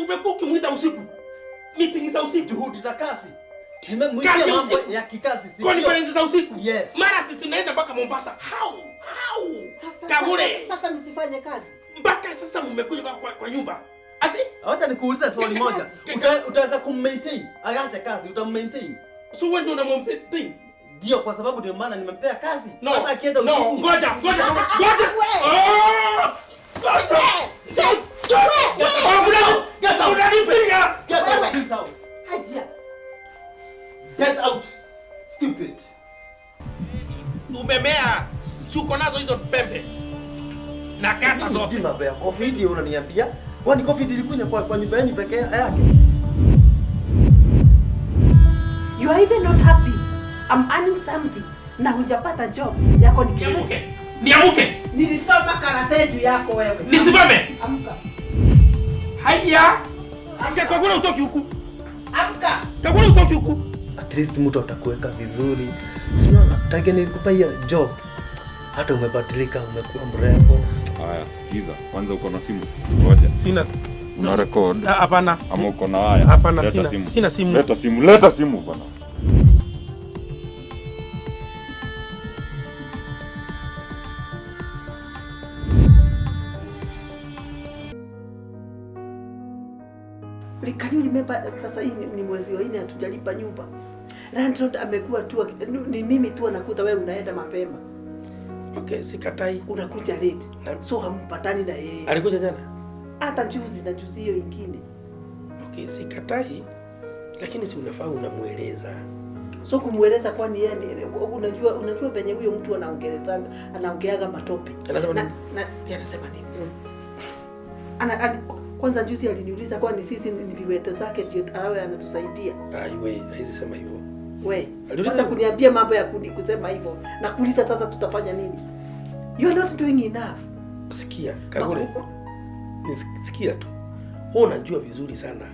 Umekuwa ukimuita usiku. Meeting za usiku. Juhudi za kazi. Nimemuitia Kazi mambo usiku. ya kikazi. Si Conference za usiku. Yes. Mara tunaenda mpaka Mombasa. How? How? Sasa, Kagure. sasa nisifanye kazi. Mpaka sasa mmekuja kwa nyumba. Ati Wacha nikuulize swali moja. Utaweza kummaintain? Aache kazi, utammaintain? So wewe ndio unamwambia? Ndio, kwa sababu ndio maana nimempea kazi. No. Hata akienda No, usiku. ngoja, ngoja, ngoja. Ah! Get out. Unanipiga. Get out of this house. Haya. Get out. Stupid. Umemea suko nazo hizo pembe. Na kata zote. Sijui mambo ya COVID unaniambia. Kwani COVID ilikuja kwa nyumba yenu pekee yake? You are even not happy. I'm earning something. Na hujapata job yako ni kelele. Niamuke. Niamuke. Nilisoma karate juu yako wewe. Nisimame. Amka. Haya. Kagure utoki huku. Amka. Kagure utoki huku. At least mtu atakuweka vizuri. Unaona, tangu nilikupa hiyo job. Hata umebadilika, umekuwa mrembo. Haya, sikiza. Kwanza uko na simu? Ngoja. Sina. Una record? Hapana. Ama uko na haya? Hapana, Leta sina. simu. Sina simu. Leta simu, leta simu bwana. Can you remember sasa hii ni mwezi wa 4 hatujalipa nyumba. Landlord amekuwa tu ni mimi tu anakuta wewe unaenda mapema. Okay, sikatai. Unakuja late. So hampatani na yeye. Alikuja jana? Hata juzi na juzi hiyo ingine. Okay, sikatai. Lakini si unafaa unamueleza. So kumueleza kwani yeye unajua penye huyo mtu anaongelezanga, anaongeaga matope. Anasema nini? Na anasema nini? Kwanza juzi aliniuliza kwani sisi ni viwete zake ndio awe anatusaidia. Ai we, haizi sema hivyo. We, hata kuniambia mambo ya kusema hivyo. Na kuuliza sasa tutafanya nini? You are not doing enough. Sikia, Kagure. Sikia tu. Wewe unajua vizuri sana.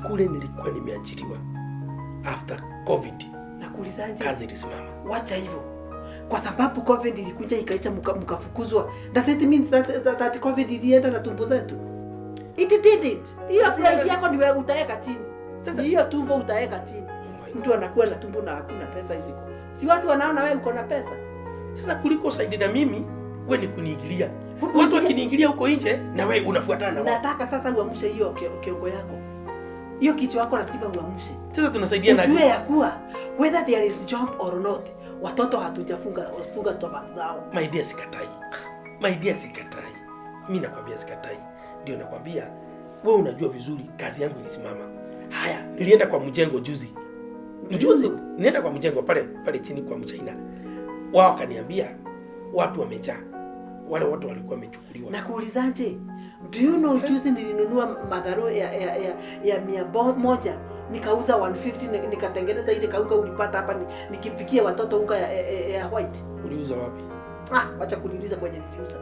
Kule nilikuwa nimeajiriwa after COVID. Na kuulizaje? Kazi ilisimama. Wacha hivyo. Kwa sababu COVID ilikuja ikaisha mkafukuzwa. Does it mean that COVID ilienda na tumbo zetu? It didn't. Hiyo pride yako ni wewe utaweka chini. Sasa hiyo tumbo utaweka chini. Mtu anakuwa na tumbo na hakuna pesa hizo. Si watu wanaona wewe uko na pesa. Sasa kuliko saidi na mimi, wewe ni kuniingilia. Watu wakiniingilia huko nje na wewe unafuatana na wao. Nataka sasa uamshe hiyo kiongo yako. Hiyo kichwa yako lazima uamshe. Sasa tunasaidia na ujue ya kuwa whether there is job or not, watoto hatujafunga funga stomach zao. My dear, sikatai. My dear, sikatai. Mimi nakwambia sikatai. Ndio nakwambia wewe unajua vizuri kazi yangu ilisimama. Haya, nilienda kwa mjengo juzi. Juzi nilienda kwa mjengo pale chini kwa Mchina. Wao wakaniambia watu wamejaa. Wale watu walikuwa wamechukuliwa. Na kuulizaje? Do you know juzi nilinunua madharo ya 100 nikauza 150 nikatengeneza ile kaunga ulipata hapa nikipikia watoto unga ya white. Uliuza wapi? Ah, wacha kuniuliza kwenye niliuza.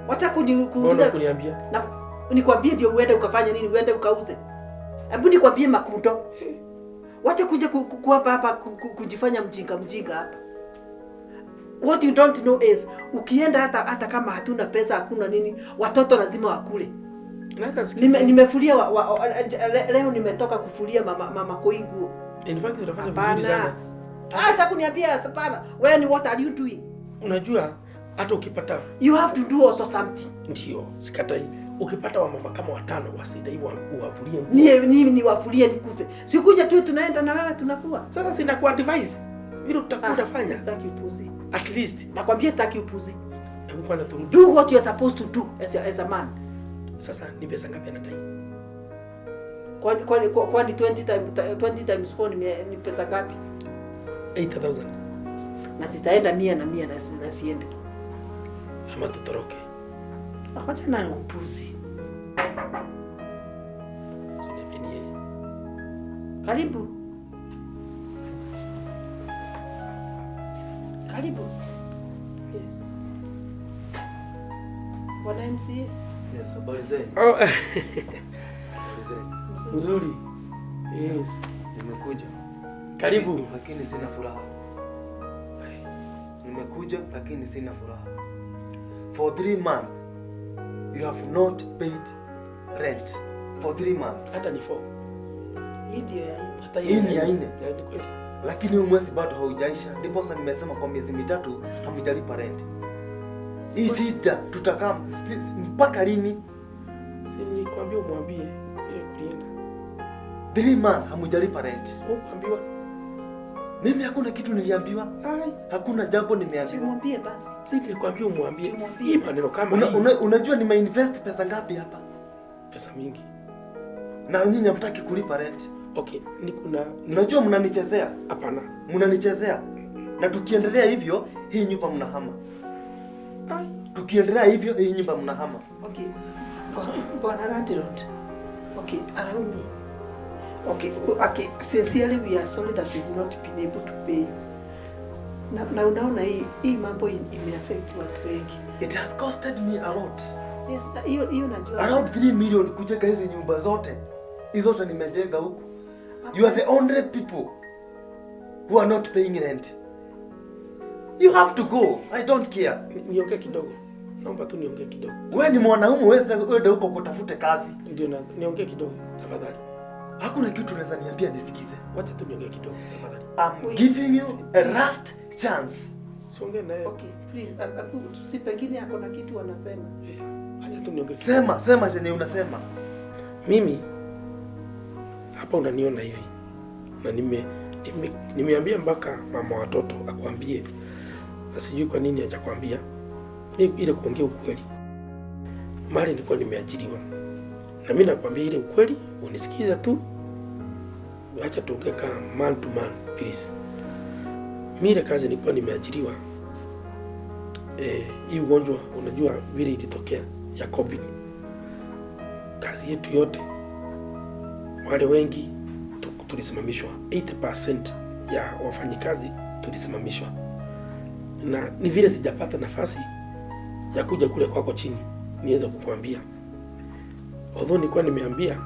Wacha kuniuliza. Kuniambia. Na nikwambie ndio uende ukafanye nini, uende ukauze. Hebu nikwambie makundo. Wacha kuja kuapa hapa kujifanya mjinga hapa. What you don't know is ukienda hata kama hatuna pesa hakuna nini, watoto lazima wakule. Nimefulia leo nimetoka kufulia mama Koinguo. In fact unafanya vizuri sana. Acha kuniambia hapana. Wewe ni what are you doing? Unajua hata ukipata you have to do also something. Ndio, sikatai. Ukipata wamama kama 5 wa 6 hivyo uwafulie nguo. Ni wafulie nikufe. Sikuja tu tunaenda na wewe tunafua. Sasa sina ku advise. Vile utakuwa unafanya. Sitaki upuzi. At least nakwambia sitaki upuzi. Hebu kwanza turudi. Do what you are supposed to do as a man. Sasa ni pesa ngapi anadai? Kwani 20 times 4 ni pesa ngapi? 8,000. Na zitaenda 100 na 100 na siende. Ama tutoroke. Wacha na upuzi. Karibu. Karibu. Yeah. Bwana MCA. Yes, habari zenu. Oh. Habari zenu. Nzuri. Yes. Nimekuja. Karibu. Lakini sina furaha. Nimekuja lakini sina furaha. For 3 months you have not paid rent. For 3 months. Hata ni 4. Hii ndio ya nne. Hata Hii ni ya nne. Ya, ni kweli. Lakini huu mwezi bado haujaisha. Ndiposa nimesema kwa miezi mitatu hamjalipa rent. Hii shida tutakaa mpaka lini? Si nilikwambia umwambie ile kulienda. 3 months hamjalipa rent. Hukuambiwa? Mimi hakuna kitu niliambiwa. Ai, Hakuna jambo nimeambiwa. Simwambie basi. si nilikwambia umwambie. Simwambie. Hii maneno kama hii Unajua nimeinvest pesa ngapi hapa? pesa mingi. Na nyinyi hamtaki kulipa rent. Okay, ni kuna Unajua mnanichezea. hapana. Mnanichezea. Na tukiendelea hivyo hii nyumba mnahama. Ai, Tukiendelea hivyo hii nyumba mnahama. Okay. Bwana landlord. Okay, allow me. Okay, okay, sincerely we are sorry that we've not been able to pay you. Na unaona hii mambo imeaffect watu wengi. It has costed me a lot. Yes, na hiyo najua. Around 3 million kujenga hizi nyumba zote. Hizo zote nimejenga huku. You are the only people who are not paying rent. You have to go. I don't care. Niongee kidogo. Naomba tu niongee kidogo. Wewe ni mwanaume, wewe uende huko kutafute kazi. Ndio na niongee kidogo tafadhali. Hakuna kitu unaweza niambia nisikize. Wacha tu niongee kidogo tafadhali. I'm giving you a last chance. Siongee naye. Okay, please. Si pengine ako na kitu anasema. Yeah. Acha tu niongee kidogo. Sema chenye unasema. Mimi hapa unaniona hivi na nimeambia mpaka mama watoto akwambie, na sijui kwa nini hajakwambia. Ni ile kuongea ukweli, mali nilikuwa nimeajiriwa, na mimi nakwambia ile ukweli, unisikiza tu. Acha tuongee kama man to man please. Mimi ile kazi nilikuwa nimeajiriwa, hii ugonjwa unajua vile ilitokea ya COVID, kazi yetu yote wale wengi tulisimamishwa. 80% ya wafanyikazi tulisimamishwa, na ni vile sijapata nafasi ya kuja kule kwako chini niweze kukuambia, although nilikuwa nimeambia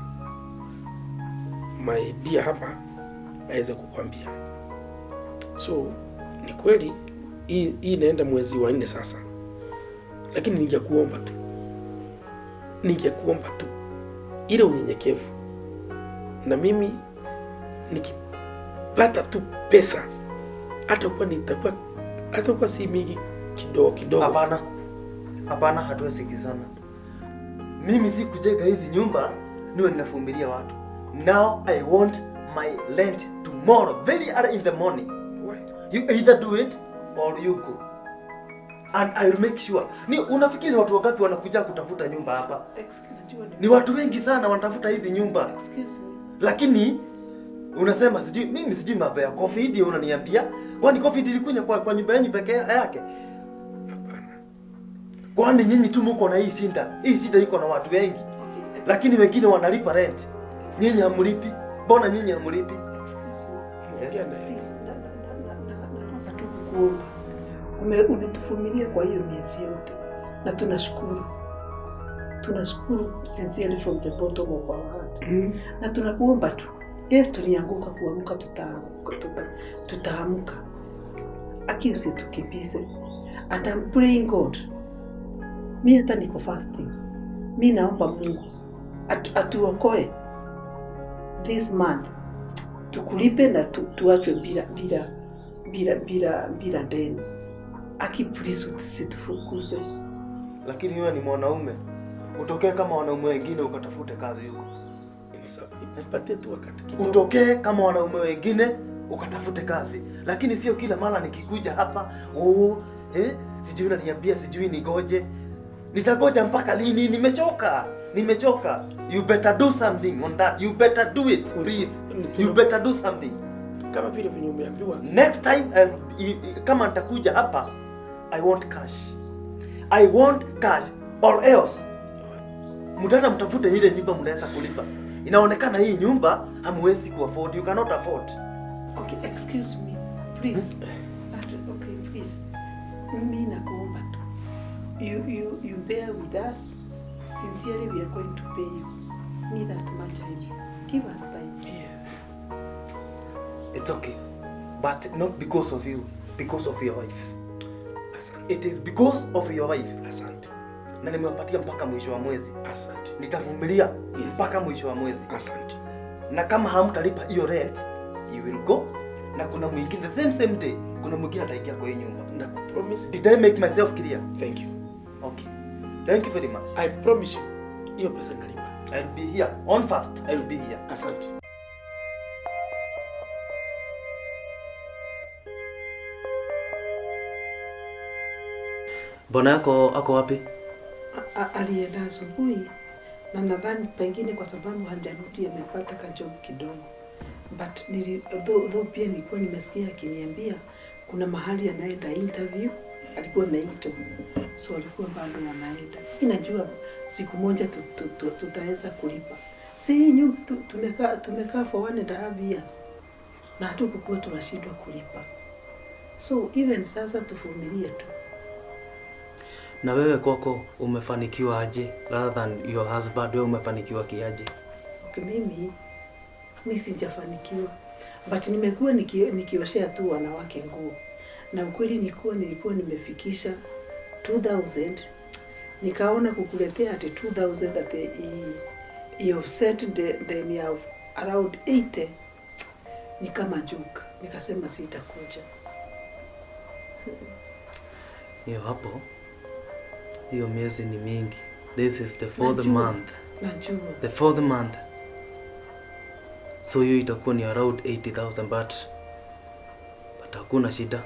my dear hapa aweze kukuambia. So ni kweli hii inaenda mwezi wa 4 sasa, lakini ningekuomba tu ile unyenyekevu, na mimi nikipata tu pesa hata kwa si mingi kidogo kidogo. Hapana, hatuwezi sikizana. Mimi si kujenga hizi nyumba niwe ninavumilia watu. Now I want my rent tomorrow very early in the morning. Why? You either do it or you go. And I will make sure. Ni unafikiri watu wangapi wanakuja kutafuta nyumba hapa? Ni watu wengi sana wanatafuta hizi nyumba. Excuse me. Lakini unasema sijui mimi sijui mambo ya COVID, unaniambia kwani COVID ilikuja kwa nyumba yenu pekee yake? Hapana. Kwani nyinyi tu mko na hii shida? Hii shida iko na watu wengi. Okay. Lakini wengine wanalipa rent. Nyinyi hamlipi. Mbona nyinyi hamlipi? Excuse me. Yes. Please, nataka tu kukuomba. Umetuvumilia kwa hiyo miezi yote na tunashukuru. Tunashukuru sincerely from the bottom of our heart. Na tunakuomba tu. Yes, tulianguka, kuamka tutaamka. Aki usitukimbize. And I'm praying God. Mi hata niko fasting. Mi naomba Mungu atuokoe this month. Tukulipe na tuachwe bila deni. Aki please usitufukuze. Lakini wewe ni mwanaume. Utokee kama wanaume wengine ukatafute kazi huko. Nipatie tu wakati kidogo. Utokee kama wanaume wengine ukatafute kazi. Lakini sio kila mara nikikuja hapa, sijui unaniambia sijui nigoje. Nitagoja mpaka lini? Nimechoka. Nimechoka. You better do something on that. You better do it, please. You better do something. Kama vile venye umeambiwa. Next time kama nitakuja hapa, I want cash. I want cash or else. Mtata mtafute ile nyumba mnaweza kulipa. Inaonekana hii nyumba hamwezi ku afford. You cannot afford. Okay, excuse me. Please. Okay, please. Mimi nakuomba tu. You bear with us. Sincerely, we are going to pay you. Me that much I know. Give us time. Yeah. It's okay. But not because of you. Because of your wife. Asante. It is because of your wife. Asante. Na nimewapatia mpaka mwisho wa mwezi. Asante. Nitavumilia Yes. mpaka mwisho wa mwezi. Asante. Na kama hamtalipa hiyo rent, you will go. Na kuna mwingine the same same day, kuna mwingine ataingia kwa hii nyumba. Nakupromise. Did I make myself clear? Thank you. Okay. Thank you very much. I promise you. Hiyo pesa nalipa. I'll be here on first. I will be here. Asante. Bwana yako ako wapi? Alienda asubuhi na nadhani pengine kwa sababu hajarudi amepata kajob kidogo, but though pia nilikuwa nimesikia akiniambia kuna mahali anaenda interview, alikuwa ameitwa, so alikuwa bado anaenda. Inajua siku moja tutaweza kulipa. Si hii nyumba tumekaa for 1.5 years na hatukukuwa tunashindwa kulipa, so even sasa tuvumilie tu. Na wewe kwako umefanikiwa aje? Rather than your husband, wewe umefanikiwa kiaje? Okay, mimi mi sijafanikiwa, but nimekuwa nikioshea tu wanawake nguo, na ukweli nilikuwa nimefikisha 2000, nikaona kukuletea ati 2000 ati i offset deni ya around 80 ni kama joke, nikasema sitakuja. Hiyo hapo, hiyo miezi ni mingi. This is the fourth Najua. month. Najua. The fourth month. So hiyo itakuwa ni around 80,000, but hakuna shida.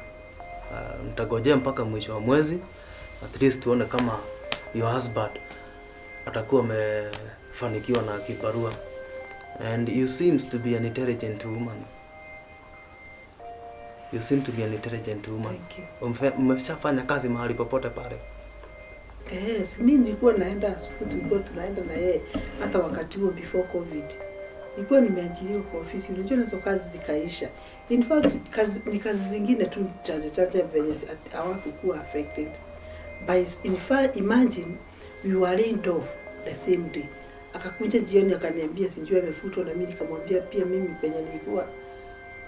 Nitagojea mpaka mwisho wa mwezi, at least tuone kama your husband atakuwa amefanikiwa na kibarua. And you seems to be an intelligent woman. You seem to be an intelligent woman. Thank you. Umeshafanya kazi mahali popote pale? Yes, mi nilikuwa naenda asubuhi, tulikuwa tunaenda na yeye hata wakati huo before COVID. Nilikuwa nimeajiriwa kwa ofisi, unajua nazo kazi zikaisha. In fact, ni kazi zingine tu chache chache venye hawakukuwa affected. But in fact, imagine we were laid off the same day. Akakuja jioni akaniambia sijui amefutwa, na mimi nikamwambia pia mimi penye nilikuwa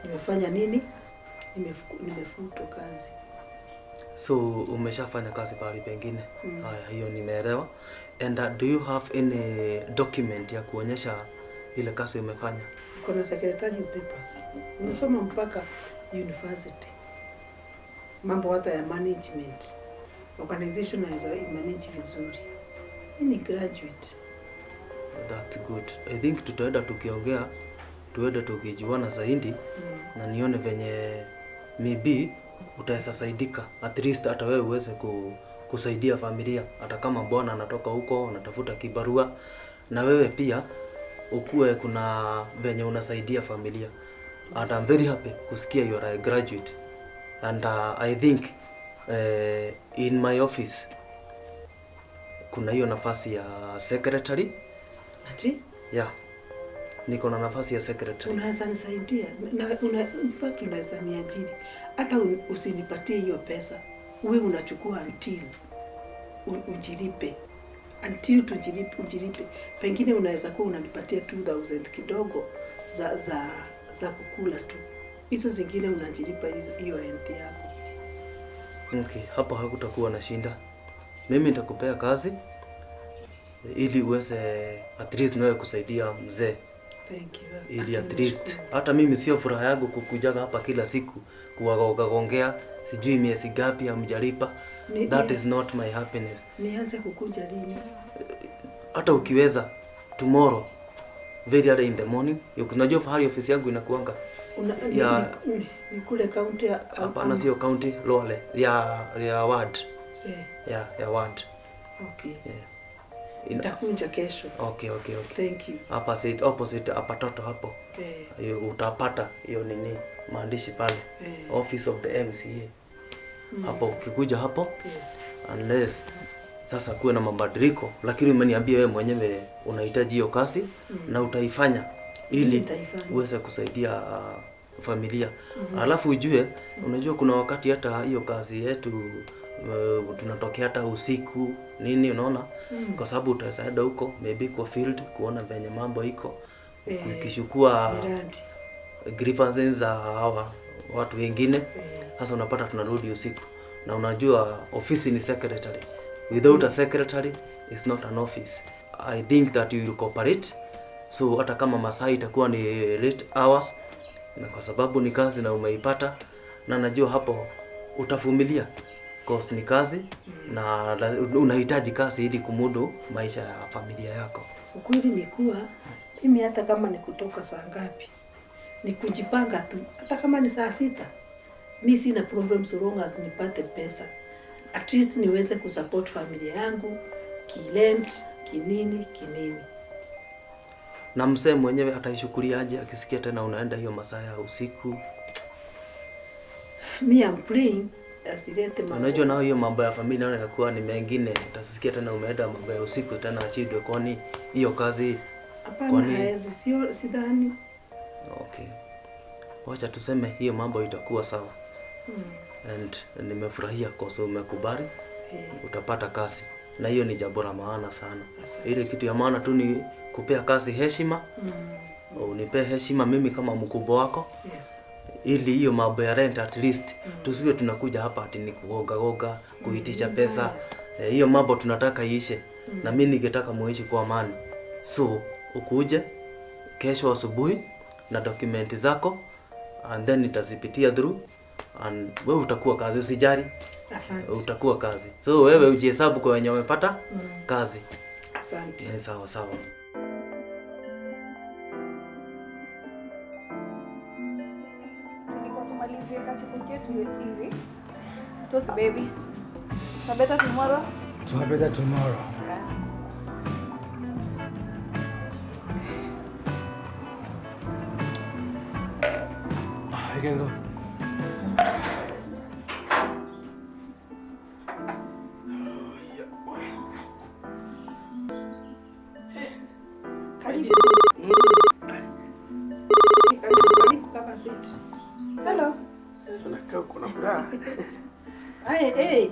nimefanya nini, nimefutwa kazi. So umeshafanya kazi pahali pengine? Mm. Haya, hiyo nimeelewa. And do you have any document ya kuonyesha ile kazi umefanya? Niko na secretarial papers. Nimesoma mpaka university. Mambo hata ya management. Organization naweza manage vizuri. Mimi ni graduate. That's good. I think tutaenda tukiongea, tuende tukijuana zaidi na nione venye maybe utaweza saidika, at least hata wewe uweze kusaidia familia, hata kama bwana anatoka huko anatafuta kibarua, na wewe pia ukuwe kuna venye unasaidia familia. And I'm very happy kusikia you are a graduate, and I think in my office kuna hiyo nafasi ya secretary. Ati Yeah, niko na nafasi ya secretary. Unaweza nisaidia na in fact unaweza niajiri hata usinipatie hiyo pesa, uwe unachukua until ujilipe, until tujilipe, ujilipe. Pengine unaweza kuwa unanipatia 2000 kidogo za kukula tu, hizo zingine unajilipa hiyo rent yako. Okay, hapo hakutakuwa na shinda. Mimi nitakupea kazi ili uweze at least nawe kusaidia mzee, Thank you. ili Hata at least nashukuru. hata mimi sio furaha yangu kukujaga hapa kila siku kuwagongea, sijui miezi gapi hamjalipa. That is not my happiness. Nianze kukuja lini? Hata ukiweza tomorrow very early in the morning, unajua pahali ofisi yangu inakuanga? Ni kule county Hapana, sio county, Lole ya ward. Ya ward. Okay. Yeah. Nitakuja kesho. Okay. Thank you. Opposite, opposite hapa toto hapo. Hiyo utapata hiyo nini maandishi pale. Office of the MCA. Hapo ukikuja hapo, unless sasa kuwe na mabadiliko, lakini umeniambia wewe mwenyewe unahitaji hiyo kazi na utaifanya ili Nitaifanya. uweze kusaidia familia. Alafu ujue, unajua kuna wakati hata hiyo kazi yetu tunatokea hata usiku nini, unaona, kwa sababu utaweza enda huko maybe kwa field kuona venye mambo iko, ukishukua Miradi. grievances za hawa watu wengine. Sasa unapata tunarudi usiku, na unajua ofisi ni secretary. Without a secretary is not an office. I think that you will cooperate. So hata kama masaa itakuwa ni late hours, na kwa sababu ni kazi na umeipata, na najua hapo utavumilia, cause ni kazi na unahitaji kazi ili kumudu maisha ya familia yako. Ukweli ni kuwa mimi hata kama ni kutoka saa ngapi, ni kujipanga tu, hata kama ni saa 6, mi sina problem so long as nipate pesa. At least niweze kusupport familia yangu, kilent, kinini, kinini. Na mzee mwenyewe ataishukuliaje akisikia tena unaenda hiyo masaa ya usiku? Me I'm praying asilete mambo. Unajua nao hiyo mambo ya familia nayo inakuwa ni mengine. Utasikia tena umeenda mambo ya usiku tena ashindwe, kwani hiyo kazi Hapana, kwani haezi, sio, sidhani. Okay. Wacha tuseme hiyo mambo itakuwa sawa. And nimefurahia kwa sababu umekubali. Utapata kazi. Na hiyo ni jambo la maana sana. Asante. Ile kitu ya maana tu ni kupea kazi heshima. Unipe heshima mimi kama mkubwa wako. Yes. Ili hiyo mambo ya rent at least tusiwe tunakuja hapa ati ni kuoga oga, kuitisha pesa. Hiyo mambo tunataka iishe. Na mimi ningetaka muishi kwa amani. So ukuje kesho asubuhi na dokumenti zako, and then nitazipitia through, and wewe utakuwa kazi, usijali. Asante. Utakuwa kazi. So wewe ujihesabu kwa wenye wamepata kazi. Asante. Sawa sawa. Tulikuwa tumalizie kasi ketu hivi. Toast baby. Na better tomorrow. To better tomorrow. Yeah. You can go. Karibu. Karibu kama siti. Hello. Unakaa uko na furaha. Hey, hey.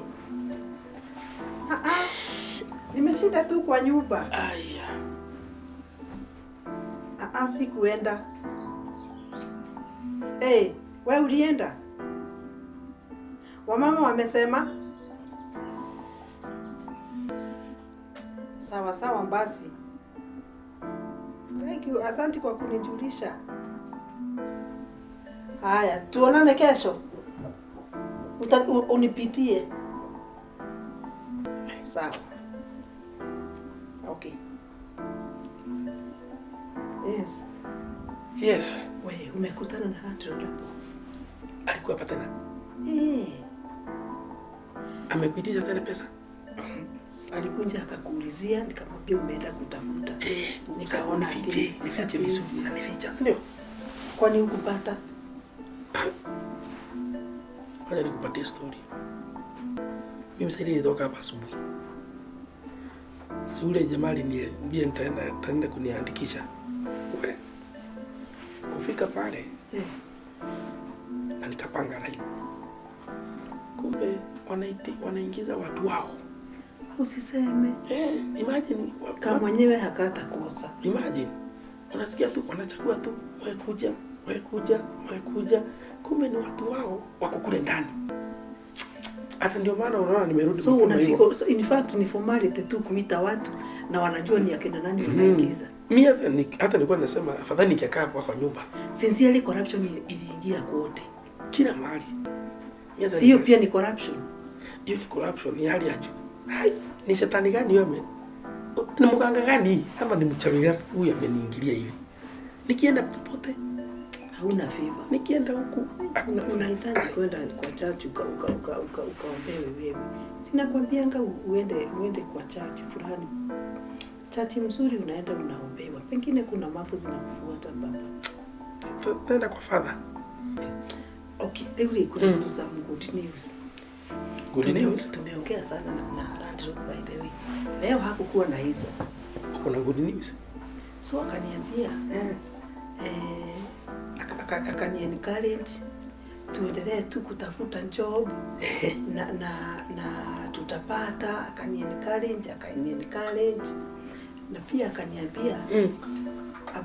Nimeshinda tu kwa nyumba. Aya. Sikuenda. Hey, wewe ulienda? Wamama wamesema? Sawa sawa basi. Thank you, asante kwa kunijulisha. Haya, tuonane kesho. Unipitie. Sawa. Okay. Yes. Yes. Wewe umekutana na Landlord hapo? Alikuwa hapa tena? Eh. Amekuitisha tena pesa? Alikuja akakuulizia, nikamwambia umeenda kutafuta. Nikaona nifiche vizuri, unanificha, si ndio? Kwani hukupata? Wacha nikupatie story. Mimi sasa nilitoka hapa asubuhi. Si ule jamaa aliniambia nitaenda kuniandikisha. We. Kufika pale na nikapanga line. Kumbe wanaingiza watu wao. Usiseme. Imagine kama mwenyewe hakata kosa. Imagine. Unasikia tu wanachagua tu wewe kuja, wewe kuja, wewe kuja. Kumbe ni watu wao wako kule ndani. Hata ndio maana unaona nimerudi. So unafika, so in fact ni formality tu kuita watu na wanajua ni akina nani wanaingiza. Mimi hata nilikuwa nasema afadhali nikikaa hapa kwa nyumba. Sincerely corruption iliingia kote. Kila mahali. Sio pia ni corruption. Hiyo ni corruption, ni hali ya juu. Hai, ni shetani gani yeye ame? Ni mganga gani ama ni mchawi gani huyu ameniingilia hivi? Nikienda popote hauna favor. Nikienda huku unahitaji kwenda kwa church ukaombewe wewe. Sina kwambianga uende kwa church fulani. Church mzuri unaenda unaombewa. Pengine kuna mambo zinakufuata baba. Tenda kwa father. Okay, leo kuna mm. some good news. Good news. Tumeongea sana na Landlord by the way. Leo hakukuwa na hizo. Kuna good news. So akaniambia akani encourage tuendelee tu kutafuta job na tutapata. Akani encourage na pia akaniambia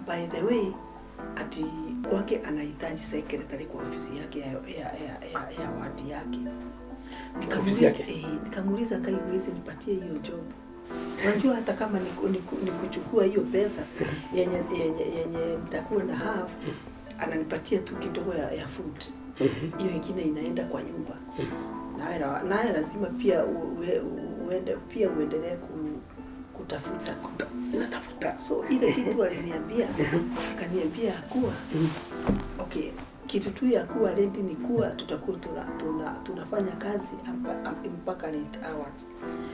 by the way ati kwake anahitaji secretary kwa ofisi yake ya wadi yake. Ofisi yake? Nikamuuliza kai huwezi nipatie hiyo job. Unajua hata kama ni kuchukua hiyo pesa yenye nitakuwa na half, ananipatia tu kidogo ya food. Hiyo ingine inaenda kwa nyumba. Naye lazima pia uende pia uendelee kutafuta. Natafuta. So ile kitu aliniambia, akaniambia kuwa okay, kitu tu ya kuwa ready ni kuwa tutakuwa tunafanya kazi mpaka late hours.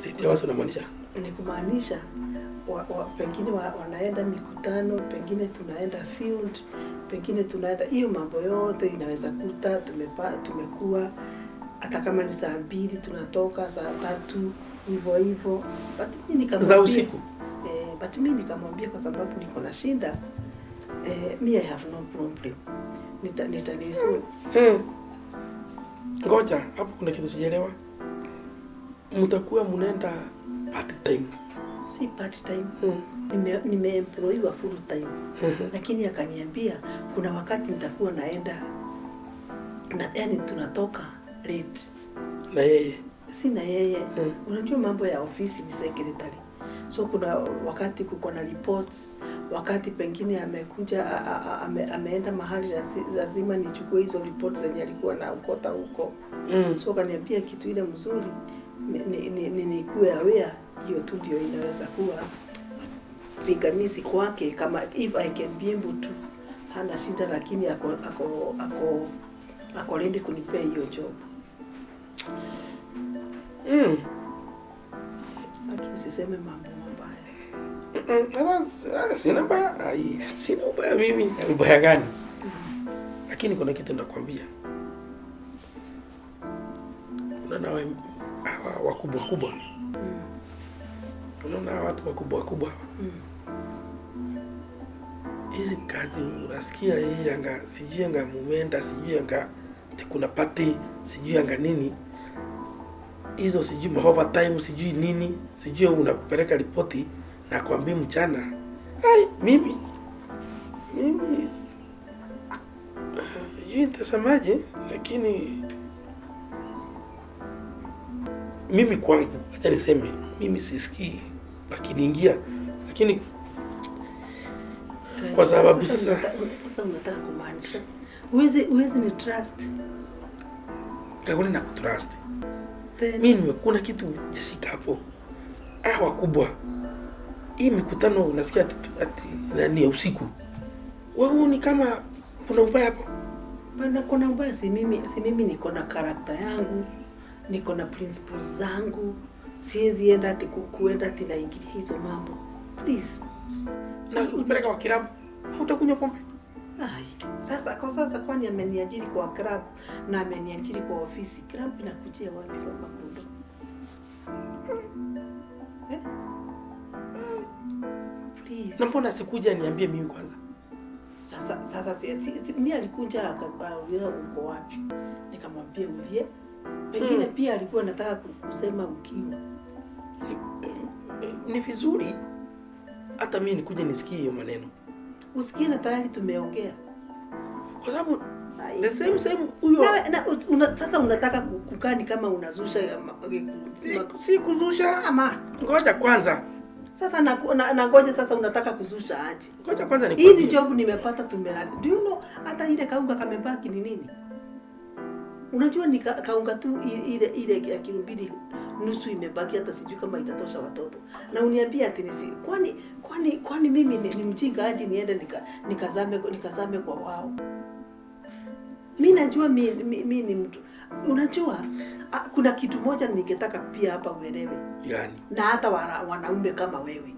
Late hours unamaanisha? Ni kumaanisha pengine wanaenda mikutano, pengine tunaenda field, pengine tunaenda hiyo mambo yote inaweza kuta tumekuwa hata kama ni saa 2 tunatoka saa 3 hivyo hivyo. But mimi nikamwambia za usiku. But mimi nikamwambia kwa sababu niko na shida, me I have no problem. Nitanisu. Ngoja, hapo kuna kitu sijaelewa. Mtakuwa mnaenda part time. Si part time. Nimeemployiwa full time. Lakini akaniambia kuna wakati nitakuwa naenda na yani tunatoka late. Na yeye? Sina yeye. Unajua mambo ya ofisi ni secretary. So kuna wakati kuko na reports, wakati pengine amekuja ameenda mahali lazima nichukue hizo reports zenye alikuwa na ukota huko. So akaniambia kitu ile mzuri ni nikuwe aware, hiyo tu ndio inaweza kuwa pingamizi kwake, kama if I can be able to, hana shida, lakini ako ready kunipea hiyo job. Lakini usiseme mambo mabaya. Sina ubaya. Sina ubaya mimi. Ubaya gani? Lakini kuna kitu nakwambia. Unaona hawa wakubwa kubwa. Unaona watu wakubwa kubwa. Hizi kazi unasikia hii anga, sijui anga mumenda, sijui anga kuna party, sijui anga nini. Hizo sijui overtime, sijui nini, sijui unapeleka ripoti na kuambia mchana. Ai, mimi sijui nitasemaje, lakini mimi kwangu, acha niseme, mimi sisikii lakini ingia, lakini kwa sababu sasa unataka kumaanisha huwezi ni trust. Kakuni na kutrust. Mimi nimekuna kitu jashika hapo. Wakubwa. Hii mikutano unasikia ati nani ya usiku. Wewe ni kama kuna ubaya hapo. Bana kuna ubaya, si mimi niko na character yangu, niko na principles zangu. Siwezi enda ati kuenda ati naingilia hizo mambo. Please. Na ukipeleka kwa club, hutakunywa pombe. Ai, sasa kwa sasa kwani ameniajiri kwa club na ameniajiri kwa ofisi. Club inakujia wapi kwa Makundo? Eh? Please. Na mbona sikuja niambie mimi kwanza? Sasa mimi alikuja akauliza uko wapi? Nikamwambia ulie. Pengine pia alikuwa anataka kusema ukiwa. Ni vizuri hata mimi nikuje nisikie hiyo maneno. Usikie na tayari tumeongea. Kwa sababu the same huyo. Sasa unataka kukaa ni kama unazusha. Si kuzusha ama ngoja kwanza. Sasa na ngoja sasa unataka kuzusha aje? Ngoja kwanza nikwambie. Hii ni job nimepata tumelala. Do you know hata ile kaunga kamebaki ni nini? Unajua ni kaunga tu ile ya kilo 2.5 imebaki, hata sijui kama itatosha watoto. Na uniambia ati nisi kwani mimi ni mjinga aje niende nikazame kwa wao? Mimi najua mimi ni mtu. Unajua kuna kitu moja ningetaka pia hapa uelewe. Yani. Na hata wanaume kama wewe.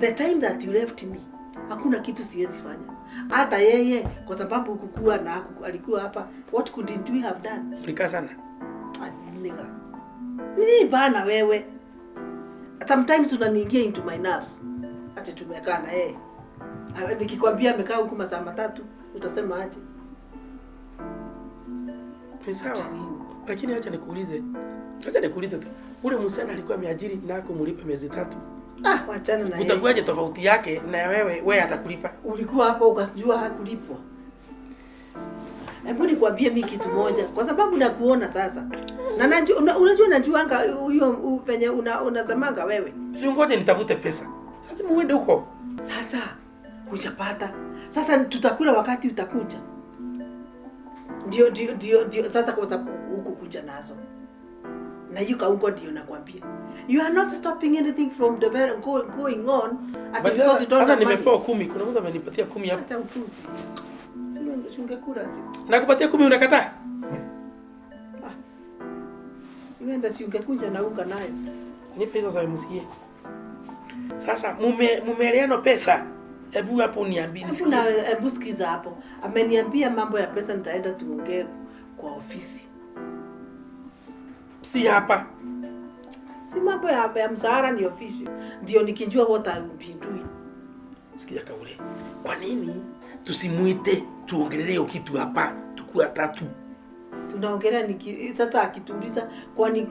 The time that you left me, hakuna kitu siwezi fanya. Hata yeye kwa sababu kukua na alikuwa hapa, what couldn't we have done? Ulikaa sana. Nigga. Nini bana wewe? Sometimes unaniingia into my nerves. Ati tumekaa na yeye. Nikikwambia amekaa huku masaa 3, utasema aje? Ni sawa. Lakini acha nikuulize. Acha nikuulize tu. Ule msichana alikuwa ameajiri na kumlipa miezi 3. Wachana na yeye. Utakuwaje tofauti yake na wewe atakulipa? Ulikuwa hapo ukajua hakulipwa. Hebu nikwambie mimi kitu moja, kwa sababu nakuona sasa. Na najua unajua najuanga huyo penye unasemanga wewe. Si ngoje nitafute pesa. Lazima uende huko. Sasa hujapata. Sasa tutakula wakati utakuja. Ndio sasa kwa sababu huko kuja nazo. Na hiyo kaungo ndio nakwambia. You are not stopping anything from the going on at because you don't hata nimepewa 10, kuna mtu amenipatia 10 hapa. Hata upuzi. Si ungekula si. Nakupatia 10 unakataa? Siwenda si ungekuja na unga nayo. Nipe hizo za MCA. Sasa mumeeleano pesa. Hebu hapo niambie. Hebu hebu sikiza hapo. Ameniambia mambo ya pesa nitaenda tuongee kwa ofisi. Si hapa. Si mambo ya mshahara ni ofisi. Ndio nikijua what I will be doing. Sikia kaule. Kwa nini tusimuite tuongelee kitu hapa tukua tatu? Tunaongelea sasa akituuliza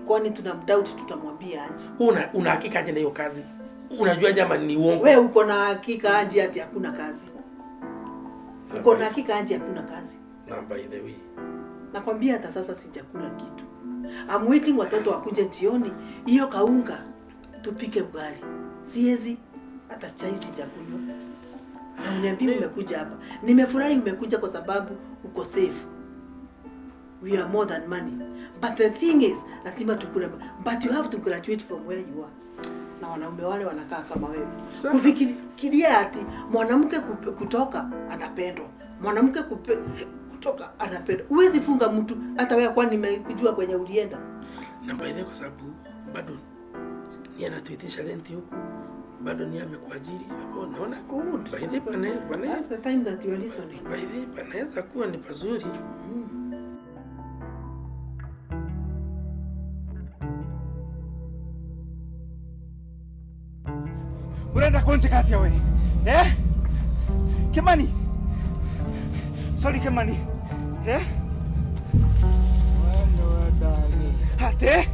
kwani tunamdoubt tutamwambia aje? Una hakika aje na hiyo kazi? Unajua jamaa ni uongo. Wewe uko na hakika aje ati hakuna kazi? Uko na hakika aje hakuna kazi? Na by the way, nakwambia hata sasa sijakula kitu. I'm waiting watoto wakuje jioni, hiyo kaunga tupike ugali. Siwezi hata chai sijakunywa. Na uniambie umekuja hapa. Nimefurahi umekuja kwa sababu uko safe. We are more than money. But the thing is, lazima tukule. But you have to graduate from where you are. Na wanaume wale wanakaa kama wewe. Kufikiria ati mwanamke kutoka anapendwa. Mwanamke kutoka anapendwa. Huwezi funga mtu hata wewe kwani nimekujua kwenye ulienda. Na by the way kwa sababu bado ni anatuitisha rent huku. Bado ni amekuajiri hapo naona good. By the way pane that's the time that you are listening. By the way panaweza kuwa ni pazuri. Unaenda kunjikatia wewe. Eh? Kimani. Sorry Kimani. Eh? Wala darling. Ate.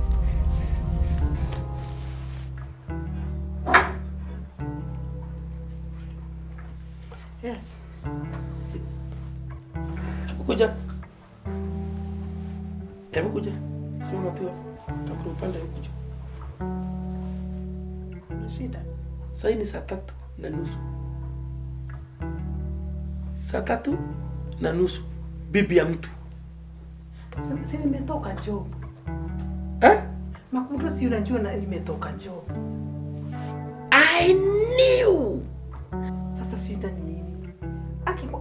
Yes. Hebu kuja. Hebu kuja. Simama tu hapo. Takuru upande huko juu. Shida. Sasa ni 3:30. 3:30. Bibi ya mtu. Si nimetoka job. Eh? Makundo si unajua na nimetoka job. I knew. Sasa shida ni nini?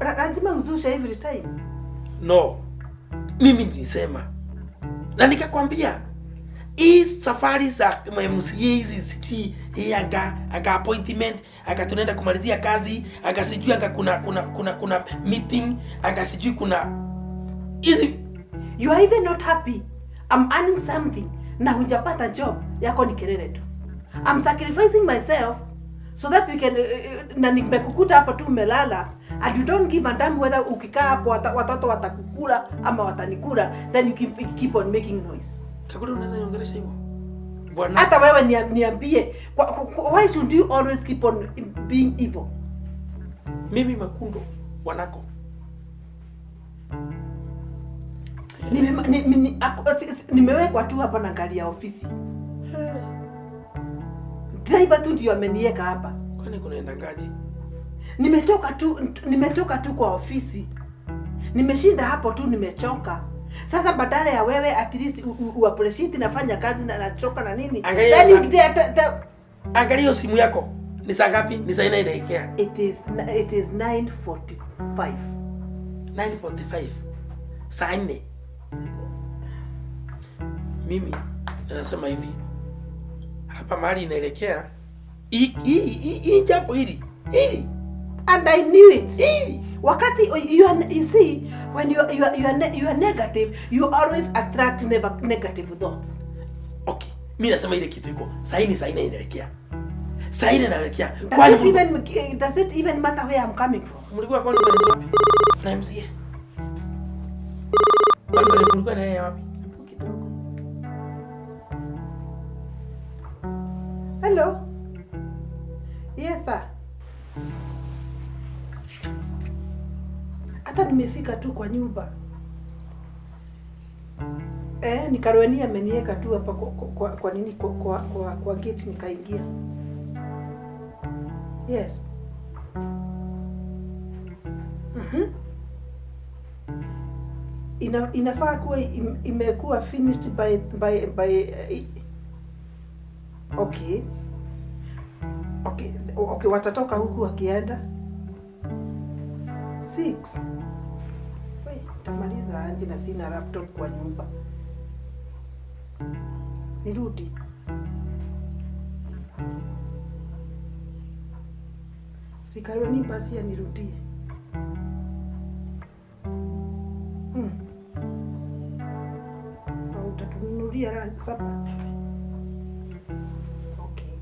Lazima uzushe every time. No. Mimi nilisema. Na nikakwambia hii safari za MCA hizi sijui hii anga appointment, anga tunaenda kumalizia kazi, anga sijui anga kuna meeting, anga sijui kuna hizi. You are even not happy. I'm earning something na hujapata job yako ni kelele tu. I'm sacrificing myself so that we can na nimekukuta hapo tu umelala and you don't give a damn whether ukikaa hapo watoto watakukula ama watanikula, then you keep on making noise. Kakule unaweza niongelesha hivyo? Bwana. Hata wewe niambie, why should you always keep on being evil? Mimi Makundo wanako. Nimewekwa tu hapa na gari ya ofisi. Driver tu ndio ameniweka hapa. Kwani kunaenda ngaji? Nimetoka tu kwa ofisi. Nimeshinda hapo tu nimechoka. Sasa badala ya wewe at least u appreciate nafanya kazi na nachoka na nini. Then you angalia simu yako. Ni saa ngapi? Ni saa 9 inaelekea. It is 9:45. 9:45. Saa 4. Mimi nasema hivi. Hapa mahali inaelekea hii japo hili. Hili. And I knew it. Hili. Wakati you see when you are negative, you always attract negative thoughts. Okay. Mimi nasema ile kitu iko. Saa hii saa 9 inaelekea. Saa 9 inaelekea. Does it even matter where I'm coming from? Mlikuwa kwani wapi? Na MCA. Kwani mlikuwa na yeye wapi? Kidogo. Hello. Yes sir. Hata nimefika tu kwa nyumba. Ni Karweni ameniweka tu hapa kwa nini kwa gate nikaingia. Yes. Inafaa kuwa imekuwa finished by okay. Okay, watatoka huku wakienda 6. Wait, nitamaliza aje na sina laptop kwa nyumba. Nirudi. Sikaroni basi anirudie. Au utatununulia sapa. Okay.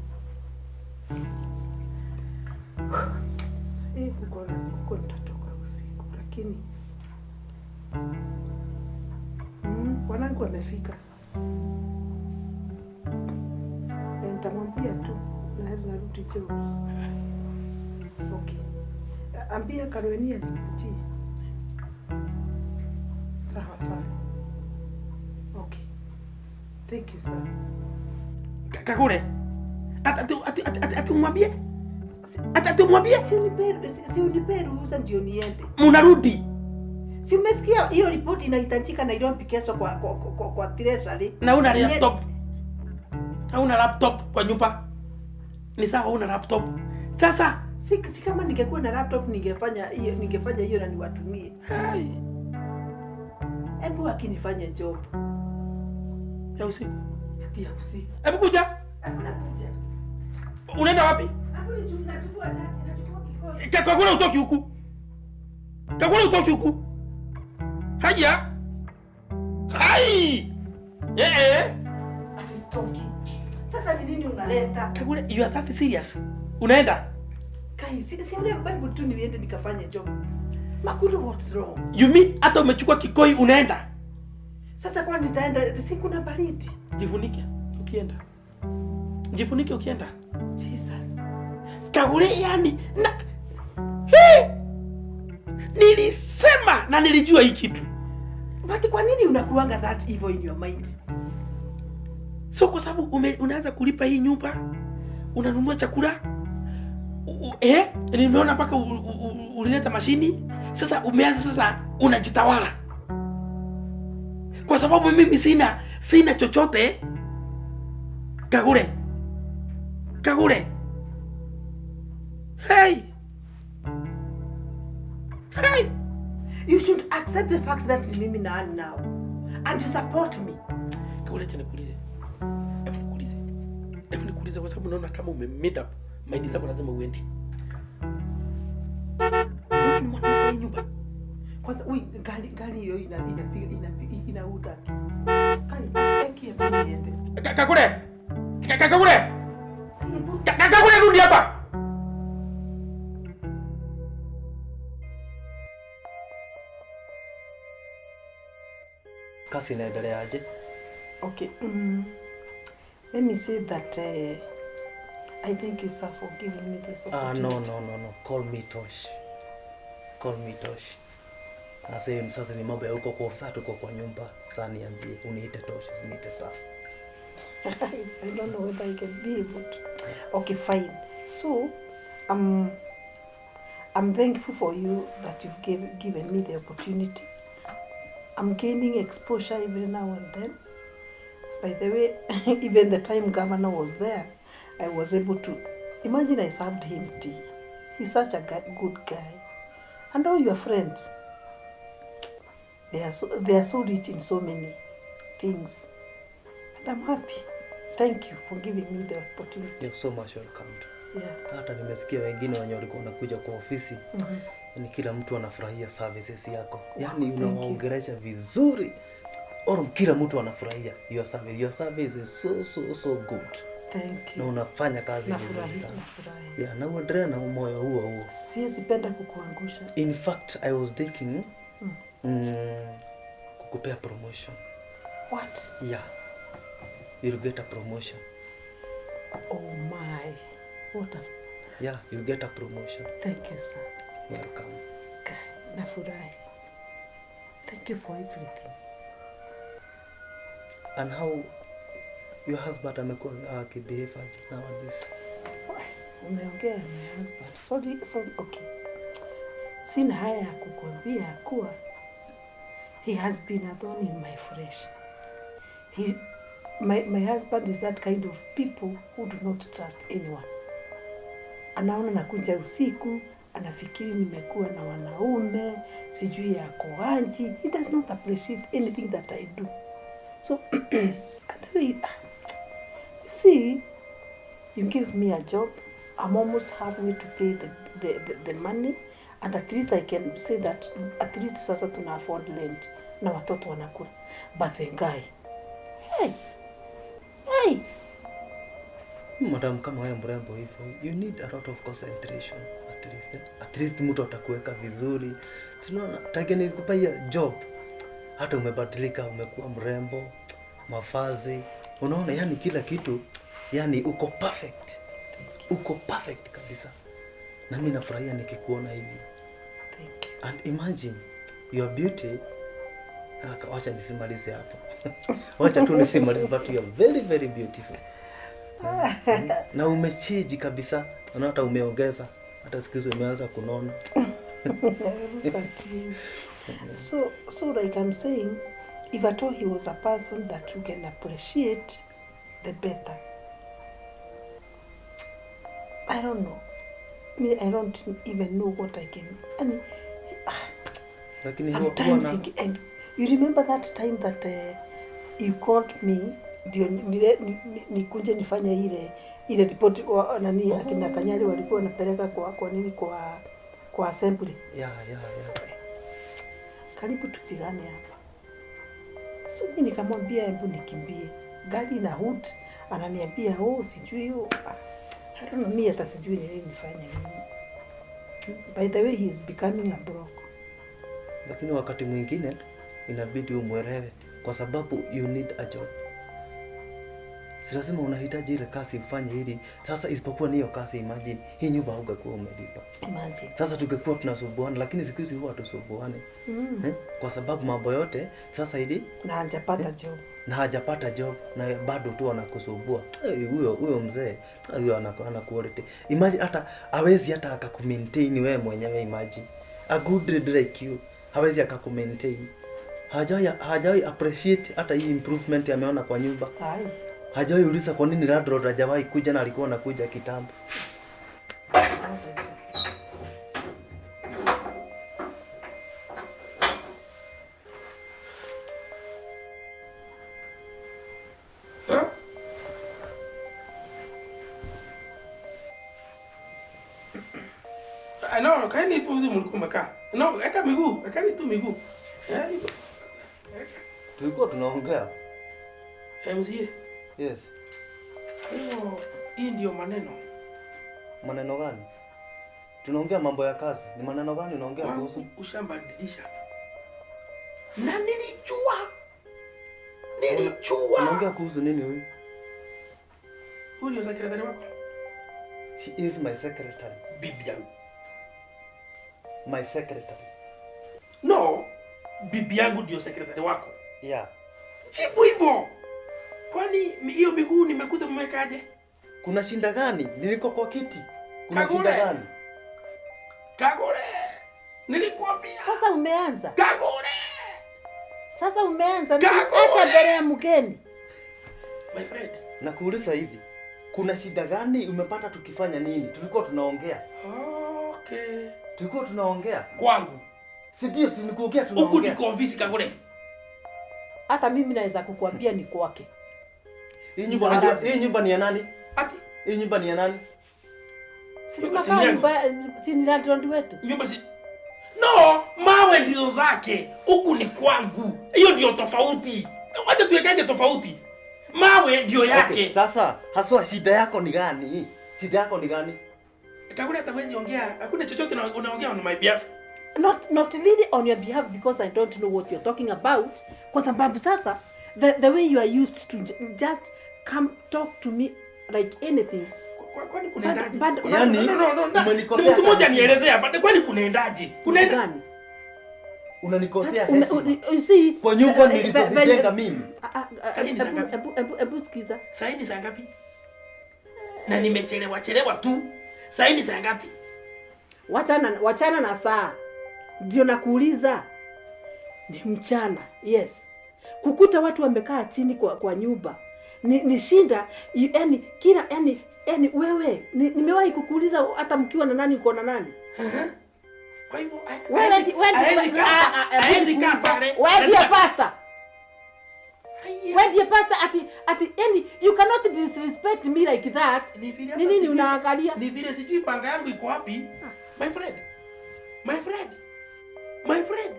Huko nitatoka usiku lakini wanangu wamefika. Nitamwambia tu na narudi jioni. Okay. Ambia Karweni anikujie. Sawa sawa. Okay. Thank you sir. Kagure. Ati umwambie? Ati umwambie? Si unipe ruhusa ndio niende. Munarudi. Si umesikia hiyo ripoti inahitajika Nairobi kesho kwa treasury. Na una laptop. Hauna laptop kwa nyumba. Ni sawa una laptop. Sasa si kama ningekuwa na laptop ningefanya hiyo na niwatumie. Hai. Hebu akinifanya job ya usiku. Hati ya usiku. Hebu kuja. Hebu nakuja. Unaenda wapi? Hebu nachukua chati, nachukua kikoi. Kakuna utoki huku. Kakuna utoki huku. Haya. Hai. Ati stoki. Sasa ni nini unaleta? Kakuna, you are that serious? Unaenda? Kai, si ule hebu tu niende nikafanye job. Makulu, what's wrong? You mean hata umechukua kikoi unaenda? Sasa kwa nitaenda si kuna baridi. Jifunike ukienda. Jifunike ukienda. Jesus. Kagure yani na hey! Nilisema na nilijua hii kitu. But kwa nini unakuanga that evil in your mind? So kwa sababu unaanza kulipa hii nyumba, unanunua chakula. Nimeona mpaka ulileta mashini. Sasa umeanza sasa unajitawala. Kwa sababu mimi sina chochote. Kagure. Kagure. Hey. Hey. You should accept the fact that it's mimi na now and you support me. Kagure, acha nikuulize. Hebu nikuulize kwa sababu naona kama ume made up mind zako lazima uende. Wewe ni mwana wa nyumba. Kwanza gari hiyo inapiga inauta. Kai, eki niende. Kakure. Kakure. Kakure rudi hapa. Kazi inaendelea aje? Okay. Let me say that I thank you sir for giving me this opportunity. No. Call me Tosh. Call me Tosh. Sasa sasa ni mambo ya huko kwa sasa tuko kwa nyumba. Sasa niambie uniite Tosh, usiniite sir. I don't know whether I can be able to. Okay, fine. So, I'm thankful for you that you've given me the opportunity. I'm gaining exposure every now and then. By the way, even the time governor was there, I was able to imagine I served him tea. He's such a good guy. And all your friends, they are so rich in so many things. And I'm happy. Thank you for giving me the opportunity. You're so much welcome. Yeah. Hata nimesikia wengine wenye walikuwa wanakuja kwa ofisi. Ni kila mtu anafurahia services yako. Yaani unawaongelesha vizuri. Or kila mtu anafurahia your service. Your service is so good. Thank you. Na unafanya kazi vizuri sana. Yeah, na uendelee na moyo huo huo. Siwezi penda kukuangusha. In fact, I was thinking kukupea promotion. What? Yeah. You'll get a promotion. Oh my. What a... Yeah, you'll get a promotion. Thank you, sir. Welcome. Nafurahi. Thank you for everything. And how your husband amekuwa akibehave aje nowadays? Umeongea my husband. Sorry, sorry, okay. Sina haya ya kukuambia kuwa he has been a thorn in my flesh. My husband is that kind of people who do not trust anyone. Anaona nakuja usiku, anafikiri nimekuwa na wanaume, sijui yako aje. He does not appreciate anything that I do. So, and the way, you see, you give me a job, I'm almost halfway to pay the money, and at least I can say that at least sasa tuna afford rent na watoto wanakula. But the guy, hey, hey. Madam, kama wewe mrembo hivyo, you need a lot of concentration at least. Eh? At least mtu atakuweka vizuri. Tunaona tangia nilikupa hiyo job, hata umebadilika, umekuwa mrembo, mavazi, unaona, yani kila kitu, yani uko perfect. Uko perfect kabisa. Na mimi nafurahia nikikuona hivi. Thank you. And imagine your beauty. Wacha nisimalize hapo. Wacha tu nisimalize, but you are very very beautiful. Na umechange kabisa. Na hata umeongeza. Hata siku hizi umeanza kunona. Look at you. So like I'm saying, if at all he was a person that you can appreciate, the better. I don't know. Me, I don't even know what I can. And Lakini sometimes he, and you remember that time that you called me ndio nikuje nifanye ile report nani akina Kanyari walikuwa wanapeleka kwa nini kwa assembly. Yeah. Karibu tupigane hapa. So mimi nikamwambia hebu nikimbie. Gari na hood ananiambia oh sijui hiyo. I don't know, mimi hata sijui ni nini nifanye nini. By the way, he is becoming a broke. Lakini wakati mwingine inabidi umwelewe kwa sababu you need a job. Si lazima unahitaji ile kazi ufanye hili. Sasa isipokuwa ni hiyo kazi, imagine hii nyumba haungekuwa umelipa. Imagine. Sasa tungekuwa tunasumbuana, lakini siku hizi huwa hatusumbuane. Kwa sababu mambo yote sasa hili na hajapata job. Na hajapata job na bado tu anakusumbua. Huyo mzee, huyo ana quality. Imagine hata hawezi hata akakumaintain wewe mwenyewe, imagine. A good lady like you hawezi akakumaintain. Hajawahi appreciate hata hii improvement ameona kwa nyumba. Ai. Hajawahi uliza kwa nini landlord hajawahi kuja na alikuwa anakuja kitambo. Asante. Huh? No, kaeni hivyo hivyo mlikuwa mmekaa. No, weka miguu, wekeni tu miguu. Hivyo. Tulikuwa tunaongea. MCA. Yes. Hiyo hii ndio maneno. Maneno gani? Tunaongea mambo ya kazi. Ni maneno gani unaongea kuhusu? Ushambadilisha. Na nilijua. Nilijua. Unaongea kuhusu nini huyu? Huyu ndio secretary wako? She is my secretary. Bibi yangu. My secretary. No, bibi yangu ndio secretary wako. Yeah. Jibu hivyo. Kwani hiyo miguu nimekuta mmewekaje? Kuna shinda gani? Nilikuwa kwa kiti. Kuna Kagure. shinda gani? Kagure. Nilikuambia. Sasa umeanza. Kagure. Sasa umeanza Kagure. hata mbele ya mgeni. My friend. Nakuuliza hivi. Kuna shida gani umepata tukifanya nini? Tulikuwa tunaongea. Okay. Tulikuwa tunaongea. Kwangu. Si ndio, si nikuongea tunaongea. Huku niko ofisi Kagure. Hata mimi naweza kukuambia ni kwake. Hii nyumba unajua, hii nyumba ni ya nani? Ati hii nyumba ni ya nani? Si tunakaa nyumba, si ni landlord wetu. Nyumba si No, mawe ndizo zake. Huku ni kwangu. Hiyo ndio tofauti. Wacha tuwekage tofauti. Mawe ndio yake. Okay, sasa haswa shida yako ni gani? Shida yako ni gani? Kagure hata huwezi ongea. Hakuna chochote unaongea on my behalf. Not really on your behalf because I don't know what you're talking about. Kwa sababu sasa the way you are used to just come talk to me like anything. Kwani kunaendaje? Yaani, No. umenikosea Mtu mmoja kabisa. nielezee hapa. Kwani kunaendaje? Kunaenda gani? Unanikosea Sasa, heshima. You see, Kwa nyumba nilizozijenga mimi. Sasa ni saa ngapi? Hebu sikiza. Saa hii ni saa ngapi? Na nimechelewa chelewa tu. Saa hii ni saa ngapi? Wachana na saa. Ndio nakuuliza. Ni mchana. Yes. Kukuta watu wamekaa chini kwa nyumba. Ni shinda, yani kila yani wewe nimewahi kukuuliza hata mkiwa na nani uko na nani? Kwa hivyo Wewe haezi kaa haezi kaa pale. Wewe ndiye pastor. Haya. Wewe ndiye pastor ati yani you cannot disrespect me like that. Ni vile Ni hata nini unaangalia? Ni vile sijui panga yangu iko wapi. My friend. My friend. My friend.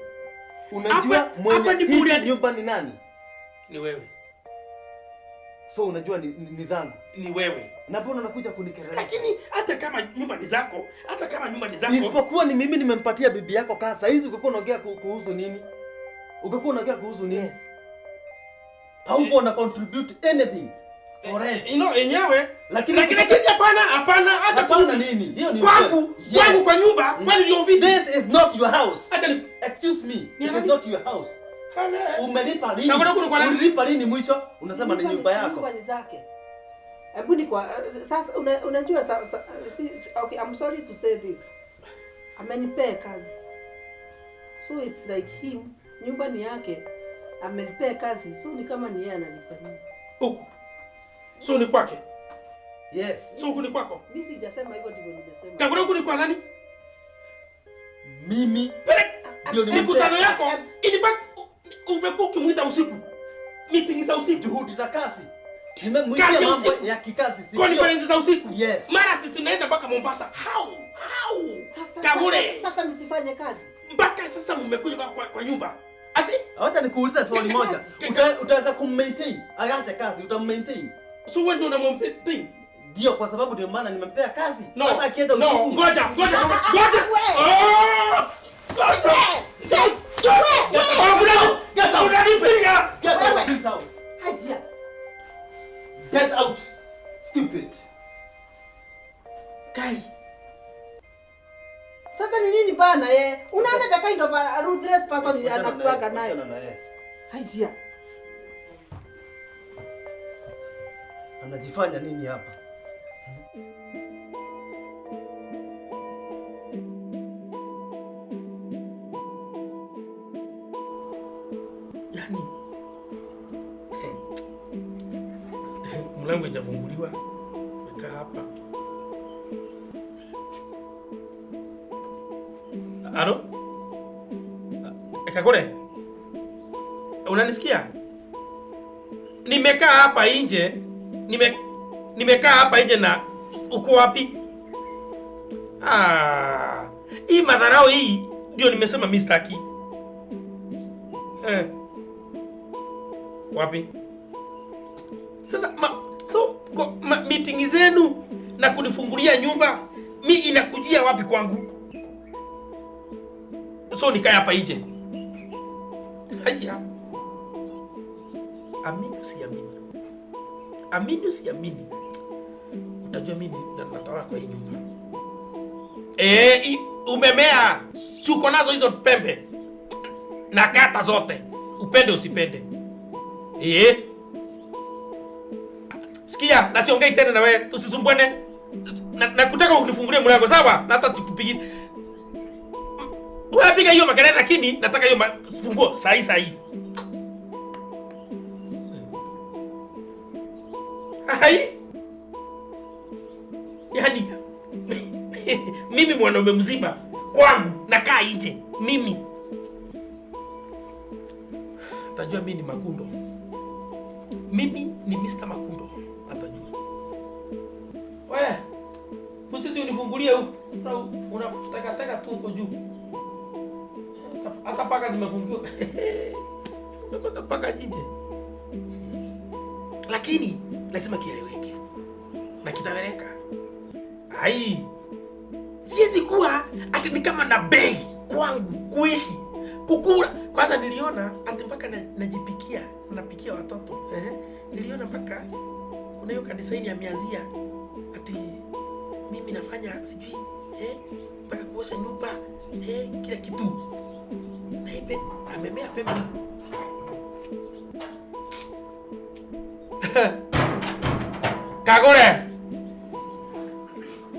Unajua Hapa mwenye ni hizi bure. nyumba ni nani? Ni wewe. So unajua ni zangu. Ni wewe. Na mbona unakuja kunikerelesha? Lakini hata kama nyumba ni zako, hata kama nyumba ni zako. Isipokuwa ni mimi nimempatia bibi yako kazi. Saa hizi ungekuwa unaongea kuhusu nini? Ungekuwa unaongea kuhusu nini? Yes. Hauko una contribute anything for rent. You know yenyewe. Lakini Lakini hapana hata Hapana nini? Hiyo ni kwangu, ukweli. Yes. Kwangu kwa nyumba, kwani ndio ofisi. This is not your house. Hata ni Excuse me. Ni It is nani? not your house. Hana. Umelipa lini? Na kuna kwa nani? Ulilipa lini mwisho? Unasema ni nyumba yako. Nyumba ni zake. Hebu ni kwa sasa unajua okay, I'm sorry to say this. Amenipea kazi. So it's like him, nyumba ni yake. Amenipea kazi, so ni kama ni yeye analipa nyumba. Huku. So ni kwake. Yes. So huku ni kwako. Mimi sijasema hivyo, ndivyo nimesema. Kakuna huku ni kwa nani? Mimi Peleka ndio nimempea mikutano yako. kazi. In fact, umekuwa ukimuita usiku. Meeting za usiku. Juhudi za kazi. Nimemwita Kazi mambo usiku. ya kikazi. Sio? Conference za usiku. Yes. Mara ati tunaenda mpaka Mombasa. How? How? Kagure. Sasa nisifanye kazi. Mpaka sasa mmekuja kwa nyumba. Ati Wacha nikuulize swali moja. Utaweza kummaintain? Aache kazi, utammaintain? So wewe ndio unammaintain? Ndio, kwa sababu ndio maana nimempea kazi. No. Hata akienda No, usiku. ngoja, ngoja, ngoja. Oh! Get out. Unanipiga. Get out of this house. Hajia. Get out. Stupid. Kai. Sasa ni nini bana eh? Unaona the kind of a ruthless person anakuaga nayo. Hajia. Anajifanya nini hapa? Yani mlango haijafunguliwa. Nimekaa hapa. Alo? Kakule? Unanisikia? Nimekaa hapa nje. Nimekaa hapa nje na uko wapi? Hii madharau hii ndio nimesema mimi sitaki. Wapi? Sasa meeting zenu na kunifungulia nyumba mi inakujia wapi kwangu? So nikae hapa nje. Haya. Amini usiamini. Amini usiamini. Utajua mimi natawala kwa hii nyumba. Umemea. Uko nazo hizo pembe. Na kata zote. Upende usipende. Sikia, na siongei tena na wewe, tusisumbuane. Na kutaka unifungulie mlango sawa? Na hata sikupigi. Wewe piga hiyo makelele lakini nataka hiyo funguo sahi sahi. Hai. Yaani mimi mwanaume mzima kwangu nakaa nje mimi. Atajua mimi ni Makundo. Mimi ni Mr. Makundo. Atajua. Wewe, usisi unifungulie huko. Unatakataka tu huko juu. Hata paka zimefungiwa. Mpaka paka nje. Lakini lazima kieleweke. Na kitaweleka. Ai. Siwezi kuwa ati ni kama na bei kwangu kuishi. Kukula. Kwanza niliona ati mpaka najipikia, napikia watoto. Niliona mpaka kuna hiyo design ameanzia ati mimi nafanya sijui mpaka kuosha nyumba, kila kitu. Na ipe amemea pembe. Kagure.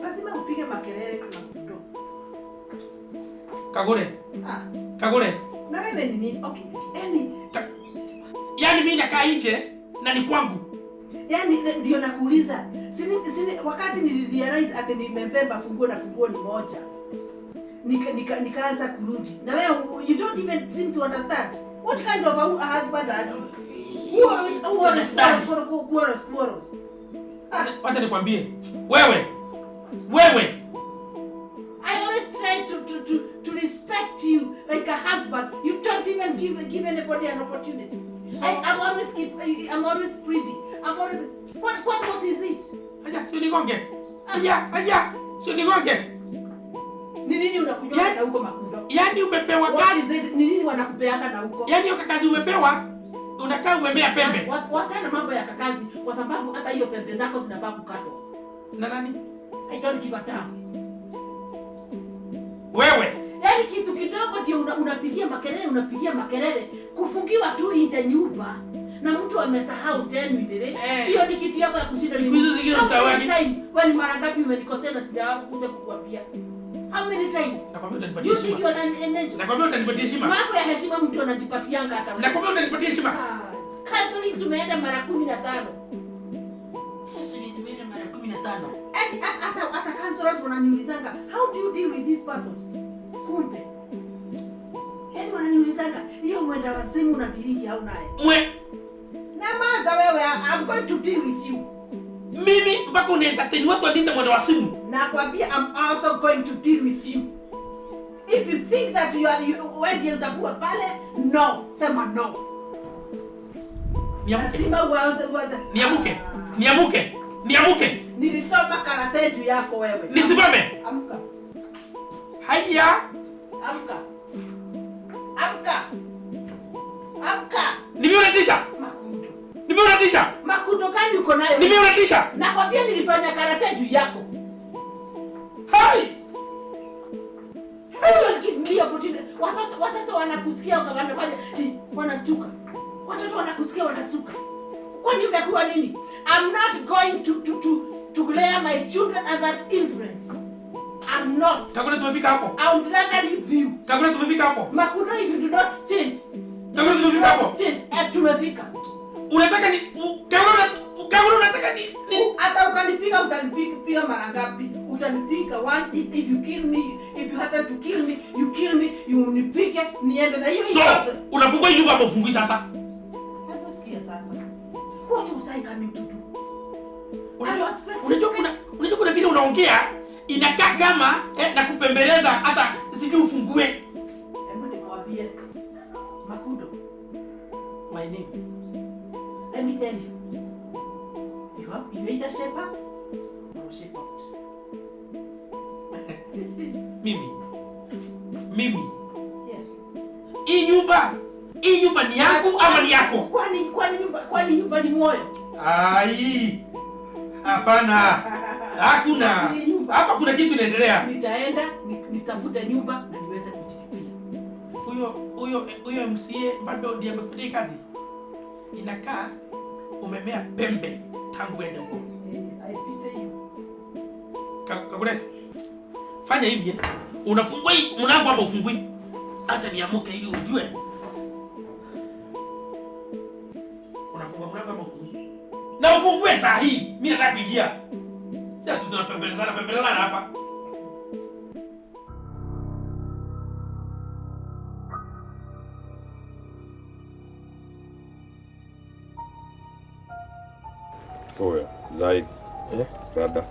Lazima upige makelele Makundo. Kagure. Ah, Kagure. na wewe ni nini? Okay. Yaani Yaani mimi nakaa nje na ni kwangu. yaani ndio nakuuliza. Sini wakati nilirealize ati nimembeba funguo na funguo ni moja. Nikaanza kurudi. Na wewe you don't even seem to understand. What kind of a husband are you? Who always quarrels, quarrels. Wacha nikwambie. Wewe. Wewe. I always try to respect you like a husband. You don't even give anybody an opportunity. So- I'm always I'm always pretty. I'm always what is it? Aja, sio nigonge. Aja, aja, sio nigonge. Ni nini unakunywa na huko Makundo? Yaani umepewa What kazi. is it? Ni nini wanakupeanga na huko? Yaani hiyo kazi umepewa, unakaa umemea pembe. Wachana mambo ya kakazi kwa sababu hata hiyo pembe zako zinafaa kukatwa. Na nani? I don't give a damn. Wewe. Yaani kitu kidogo ndio unapigia makelele, unapigia makelele, kufungiwa tu nje nyumba na mtu amesahau genuinely. Hiyo ni kitu yako ya kushinda. Siku hizo zingine How many usahau. times? Wewe ni mara ngapi umenikosea na sijawahi kuja kukuambia? How many times? Nakwambia Do utanipatia you think heshima. you are an angel? Nakwambia utanipatia heshima. Mambo ya heshima mtu anajipatianga hata wewe. Nakwambia utanipatia heshima. Ah, counseling tumeenda mara 15. Tumeenda mara 15. Yaani hata counselors wananiulizanga, how do you deal with this person? Kumbe. Yaani wananiulizanga, hiyo mwenda wazimu unadealingi au naye? Mwe Namaza wewe, I'm going to deal with you. mimi mpaka unaentertain watu waniite mwenda wa simu. Nakwambia I'm also going to deal with you. If you think that you are wewe ndiye utakuwa pale, no, sema no. Niamuke. Lazima uanze. Niamuke. Niamuke. Niamuke. Nilisoma karate juu yako wewe. Nisimame. Amka. Haya. Amka. Amka. Amka. Nimeuratisha. Makundo. Nimeuratisha. Makundo gani uko nayo? Nimeuratisha. Nakwambia nilifanya karate juu yako. Hai. Don't give me opportunity. Watoto wanakusikia wanafanya wanastuka. Watoto wanakusikia wanastuka. Kwani umekuwa nini? I'm not going to layer my children under that influence. I'm not. Kagure tumefika hapo. I would rather leave you. Kagure tumefika hapo. Makundo, if you do not change. Kagure tumefika hapo. Change. Tumefika. Unataka ni Kagure unataka ni hata ukanipiga utanipiga mara ngapi? Utanipiga once if you kill me, if you happen to kill me, you kill me, you unipige niende na hiyo. So, unafungua nyumba hapo ufungui sasa? Hebu sikia sasa. What was I coming to do? Unajua kuna vile unaongea inakaa kama na kupembeleza hata sijui ufungue. Hebu nikwambie Makundo. My name. Let me tell you. You either shape up or shape out. Mimi. Yes. Hii nyumba ni yangu ama ni yako? Kwani nyumba ni moyo? Ai. Hapana. Hakuna. Hapa kuna kitu inaendelea. Nitaenda nitafute nyumba na niweze kujilipia. Huyo MCA bado ndiye amekupatia kazi. Inakaa umemea pembe tangu ende huko. I pity you. Kagure. Fanya hivi. Unafungua mlango ama ufungui? Acha niamuke ili ujue. Unafungua mlango ama ufungui? Na ufungue saa hii. Mimi nataka kuingia. Sasa tunapembelezana pembelezana hapa. Oya, Zai. Rada.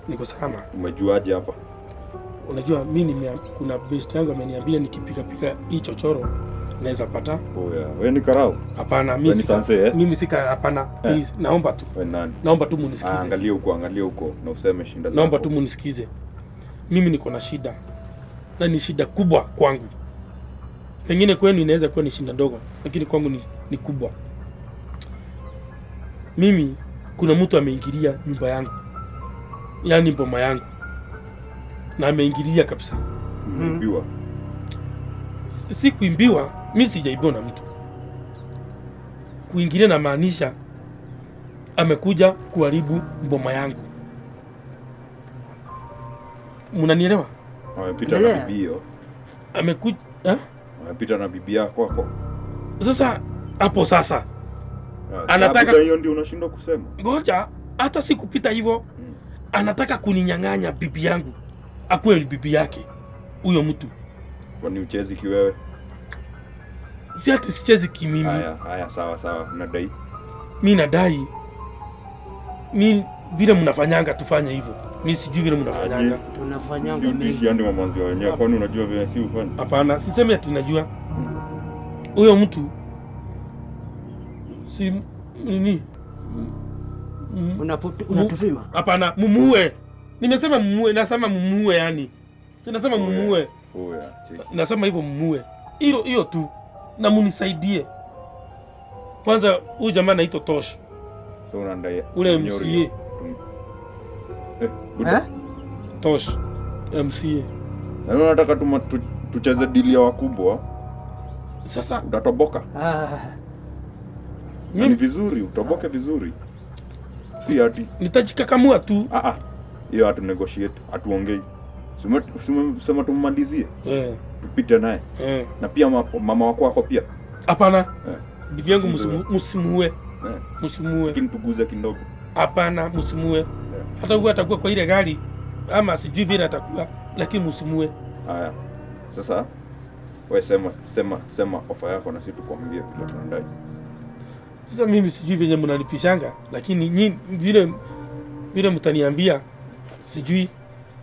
Niko salama. Umejuaje hapa? Unajua mimi kuna best yangu ameniambia nikipiga pika hii chochoro naweza pata. Oya, wewe ni karau? Hapana, mimi si mimi sika hapana. Please, naomba tu. Wewe nani? Naomba tu munisikize. Angalia huko na useme shinda zako. Naomba tu munisikize. Mimi niko na shida. Na ni shida kubwa kwangu. Pengine kwenu inaweza kuwa ni shida ndogo, lakini kwangu ni kubwa. Mimi kuna mtu ameingilia nyumba yangu. Yaani boma yangu. Na ameingilia kabisa. Umeibiwa. Si kuimbiwa, mi sijaibiwa na mtu. Kuingilia namaanisha amekuja kuharibu mboma yangu. Mnanielewa? Amepita na bibi hiyo. Amekuja eh? Amepita na bibi yako kwako. Sasa hapo sasa anataka hiyo ndio unashindwa kusema. Ngoja, hata si kupita hivyo. Anataka kuninyang'anya bibi yangu. Akuwe bibi yake huyo mtu. Kwani uchezi kiwewe? Si ati sichezi kimimi. Haya sawa sawa, unadai. Mimi nadai. Mimi vile mnafanyanga tufanye hivyo. Mimi sijui vile mnafanyanga. Tunafanyanga mimi. Si udishi ndio mwanzo wenyewe. Kwani unajua vile si ufanye? Hapana, sisemi ati najua. Huyo mtu si nini? Unatupima? Hapana, mumuue. Nimesema mumuue, nasema mumuue yani. Si nasema mumuue. Nasema hivyo mumuue. Hilo hiyo tu. Na munisaidie. Kwanza huyu jamaa anaitwa Tosh. So unadai ule MCA. Tosh MCA. Na unataka tucheze deal ya wakubwa? Sasa utatoboka. Mimi vizuri, utoboke vizuri. Si ati nitajikakamua tu. Hiyo hatu negotiate, hatuongei. Sema tumalizie. Tupite naye. Na pia mama wako wako pia. Hapana. Bibi yangu msimuue. Msimuue. Lakini tuguze kidogo. Hapana, msimuue. Hata huwa atakuwa kwa ile gari ama sijui vile atakuwa, lakini msimuue. Haya. Sasa wewe sema ofa yako na sisi tukwambie kile tunadai. Sasa mimi sijui venye mnalipishanga, lakini nyinyi vile mtaniambia sijui,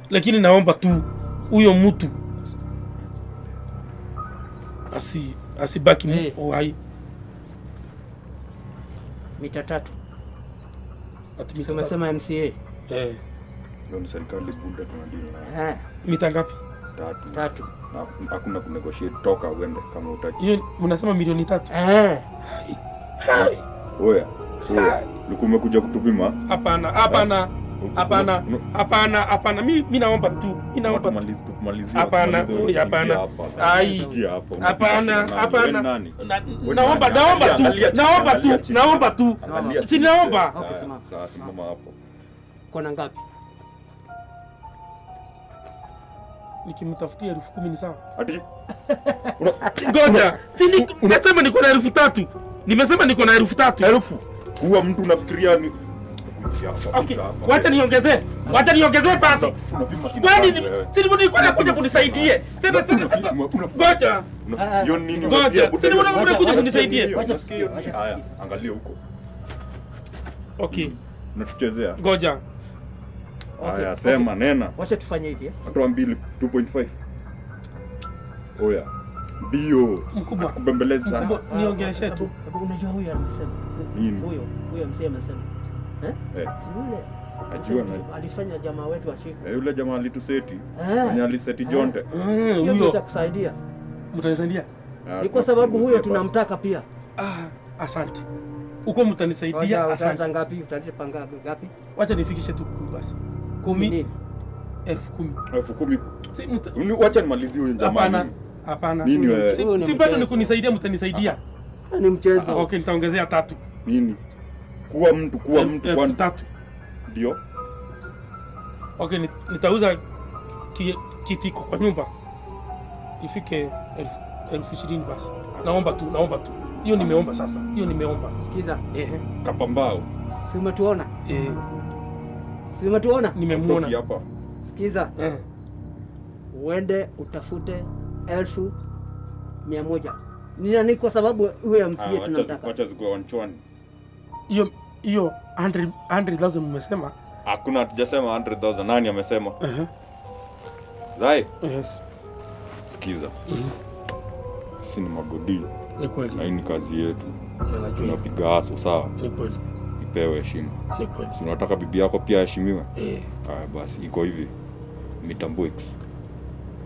lakini naomba tu huyo mtu asibaki uhai. Mita 3. Sema MCA. Ndio ni serikali bunda tunadili nayo. Mita ngapi? 3. Hakuna kunegotiate, toka uende kama utaki. Hiyo mnasema milioni 3? Oya. Ulikuwa umekuja kutupima? Hapana. Hapana. Mimi naomba tu. Mimi naomba tumalizie. Hapana. Ai. Hapana. Naomba tu. Si naomba. Okay, simama. Sasa simama hapo. Kona ngapi? Nikimtafutia 10,000 ni sawa? Ati. Ngoja. Si nimesema niko na 3,000. Nimesema niko na 3,000. Elfu. Huwa mtu unafikiria ni Okay, wacha niongezee basi. Kwani si nilikuwa nakuja kunisaidie. Tena ngoja. Hiyo nini? Ngoja. Si nilikuwa nakuja kunisaidie. Haya, angalia huko. Okay. Unatuchezea. Ngoja. Haya, sema nena. Wacha tufanye hivi. Atoa 2 2.5. Oya. Ndio. Mkubwa. Kubembeleza sana. Mkubwa, niongeleshe tu. Unajua huyu amesema. Nini? Huyo mzee amesema. Si yule. Najua na alifanya jamaa wetu ashike. Yule jamaa alituseti. Mwenye aliseti Jonte. Huyo ndio atakusaidia. Mtanisaidia? Ni kwa sababu huyo tunamtaka pia. Asante. Uko mtanisaidia, asante. Utalipa ngapi? Utalipa ngapi? Wacha nifikishe tu 10 basi. 10. 10,000. 10,000. Wacha nimalizie huyo jamaa. Hapana. Nini wewe? Si bado ni kunisaidia, mtanisaidia. Ni mchezo. Okay, nitaongezea 3. Nini? Kuwa mtu kwa 3. Ndio. Okay, nitauza kitiko kwa nyumba. Ifike 20,000 basi. Naomba tu. Hiyo nimeomba sasa. Hiyo nimeomba. Sikiza. Kapambao. Si umetuona? Si umetuona? Nimemuona. Hapa. Sikiza. Uende utafute 1,100. Ni kwa sababu huyo MCA tunamtaka. Wacha zikuwe wanchwani. Hiyo 100,000 mmesema? Hakuna, hatujasema 100,000. Nani amesema? Zai. Yes. Sikiza. Sisi ni magodi. Ni kweli. Na hii ni kazi yetu. Najua. Tunapiga haso, sawa? Ni kweli. Ipewe heshima. Ni kweli. Si unataka bibi yako pia aheshimiwe? Haya basi, iko hivi. Mita Mbwix.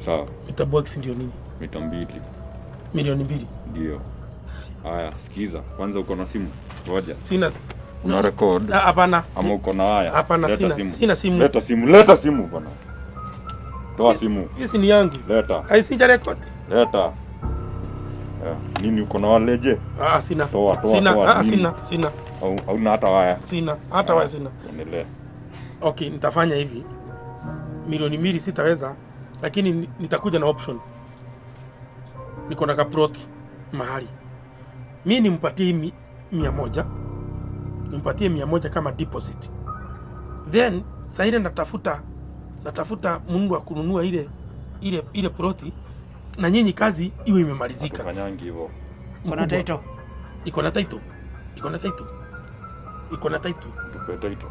Sawa. Mita Mbwix ndio nini? Mita 2. Milioni 2. Ndio. Haya, sikiza. Kwanza uko na simu? Ngoja. Sina. Una record? Hapana. Ama uko na haya? Hapana, sina. Sina simu. Leta simu bwana. Toa simu. Hii ni yangu. Leta. Ai, sija record. Leta. Nini uko na waleje? Ah, sina. Toa, toa, sina. Toa. Ah, sina, sina. Hauna hata waya. Sina, hata waya sina. Endelea. Okay, nitafanya hivi. 2 milioni sitaweza, lakini nitakuja na option. Niko na kaproti mahali. Mimi nimpatie 100. Nimpatie 100 kama deposit. Then saa ile natafuta mundu wa kununua ile ploti na nyinyi kazi iwe imemalizika. Fanyangi hivyo. Kuna title. Iko na title. Iko na title. Iko na title. Tupe title.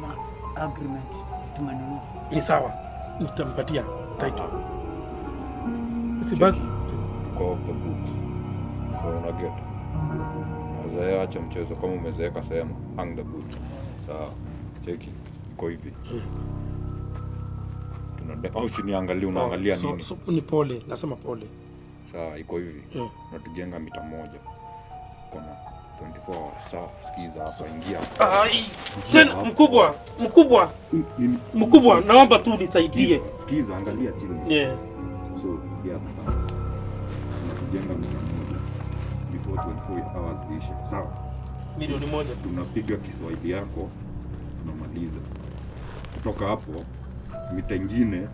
Na agreement tumenunua. Ni sawa. Nitampatia title. Si basi tuko off the books. So una get. Mazoea, acha mchezo kama umezeeka sema hang the boot. Sawa. Cheki. Iko hivi. Au usiniangalie, unaangalia nini? So, ni pole, nasema pole. Sawa, iko hivi. Unatujenga mita 1. Kona 24 hours. Sawa, sikiza hapa, ingia. Ai, tena mkubwa, mkubwa. Mkubwa, naomba tu nisaidie. Sikiza, angalia chini. Yeah. So, yeah, unatujenga mita 1 before 24 hours ziishe. Sawa. 1 milioni. Tunapiga Kiswahili yako, tunamaliza. Kutoka hapo mita ingine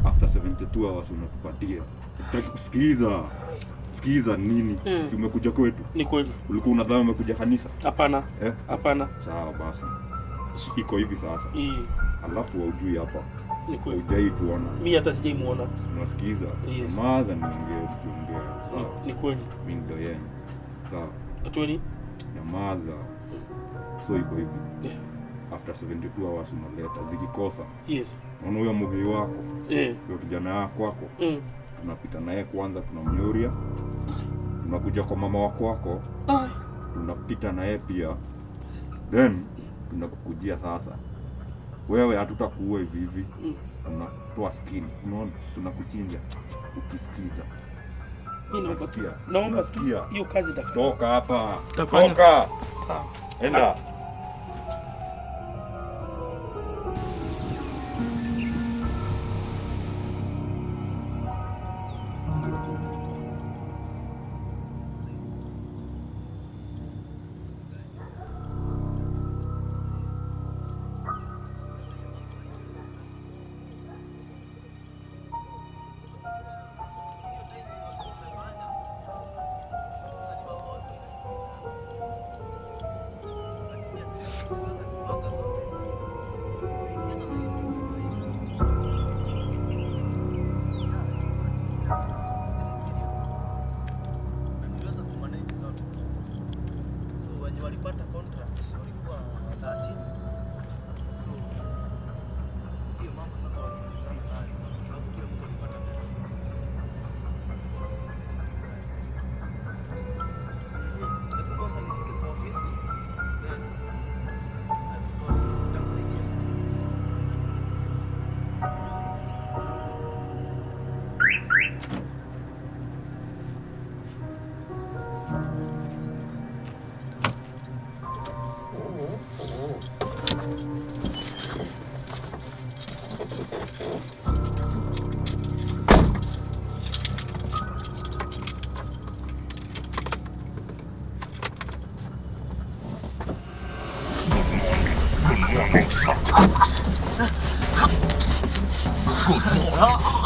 after 72 hours unatupatia. Utaki kusikiza. Sikiza nini? Si umekuja kwetu? Ni kweli. Ulikuwa unadhani umekuja kanisa? Hapana. Hapana. Sawa basi. Iko hivi sasa. Alafu haujui hapa. Ni kweli. Hujai tuona. Mimi hata sijai muona. Unasikiza? Yes. Maza niongee tukiongea. Sawa. Ni kweli. Mimi ndo yenu. Sawa. Atueni. Nyamaza. So iko hivi. After 72 hours unaleta zikikosa. Yes. Unaona huyo muhii wako? Huyo kijana wako wako. Tunapita naye kwanza, tunamnyuria. Tunakuja kwa mama wako wako. Tunapita naye pia. Then tunakukujia sasa. Wewe hatutakuua hivi hivi. Tunatoa skin. Unaona? Tunakuchinja ukisikiza. Mimi naomba tu. Naomba tu hiyo kazi itafanya. Toka hapa. Tafanya. Toka. Sawa. Enda. Walipata contract walikuwa 13. So hiyo mambo sasa waliulizana nayo kwa sababu kila mtu alipata pesa. Hebu kwanza nifike kwa ofisi then nitakupigia. Good morning, sir. Good morning.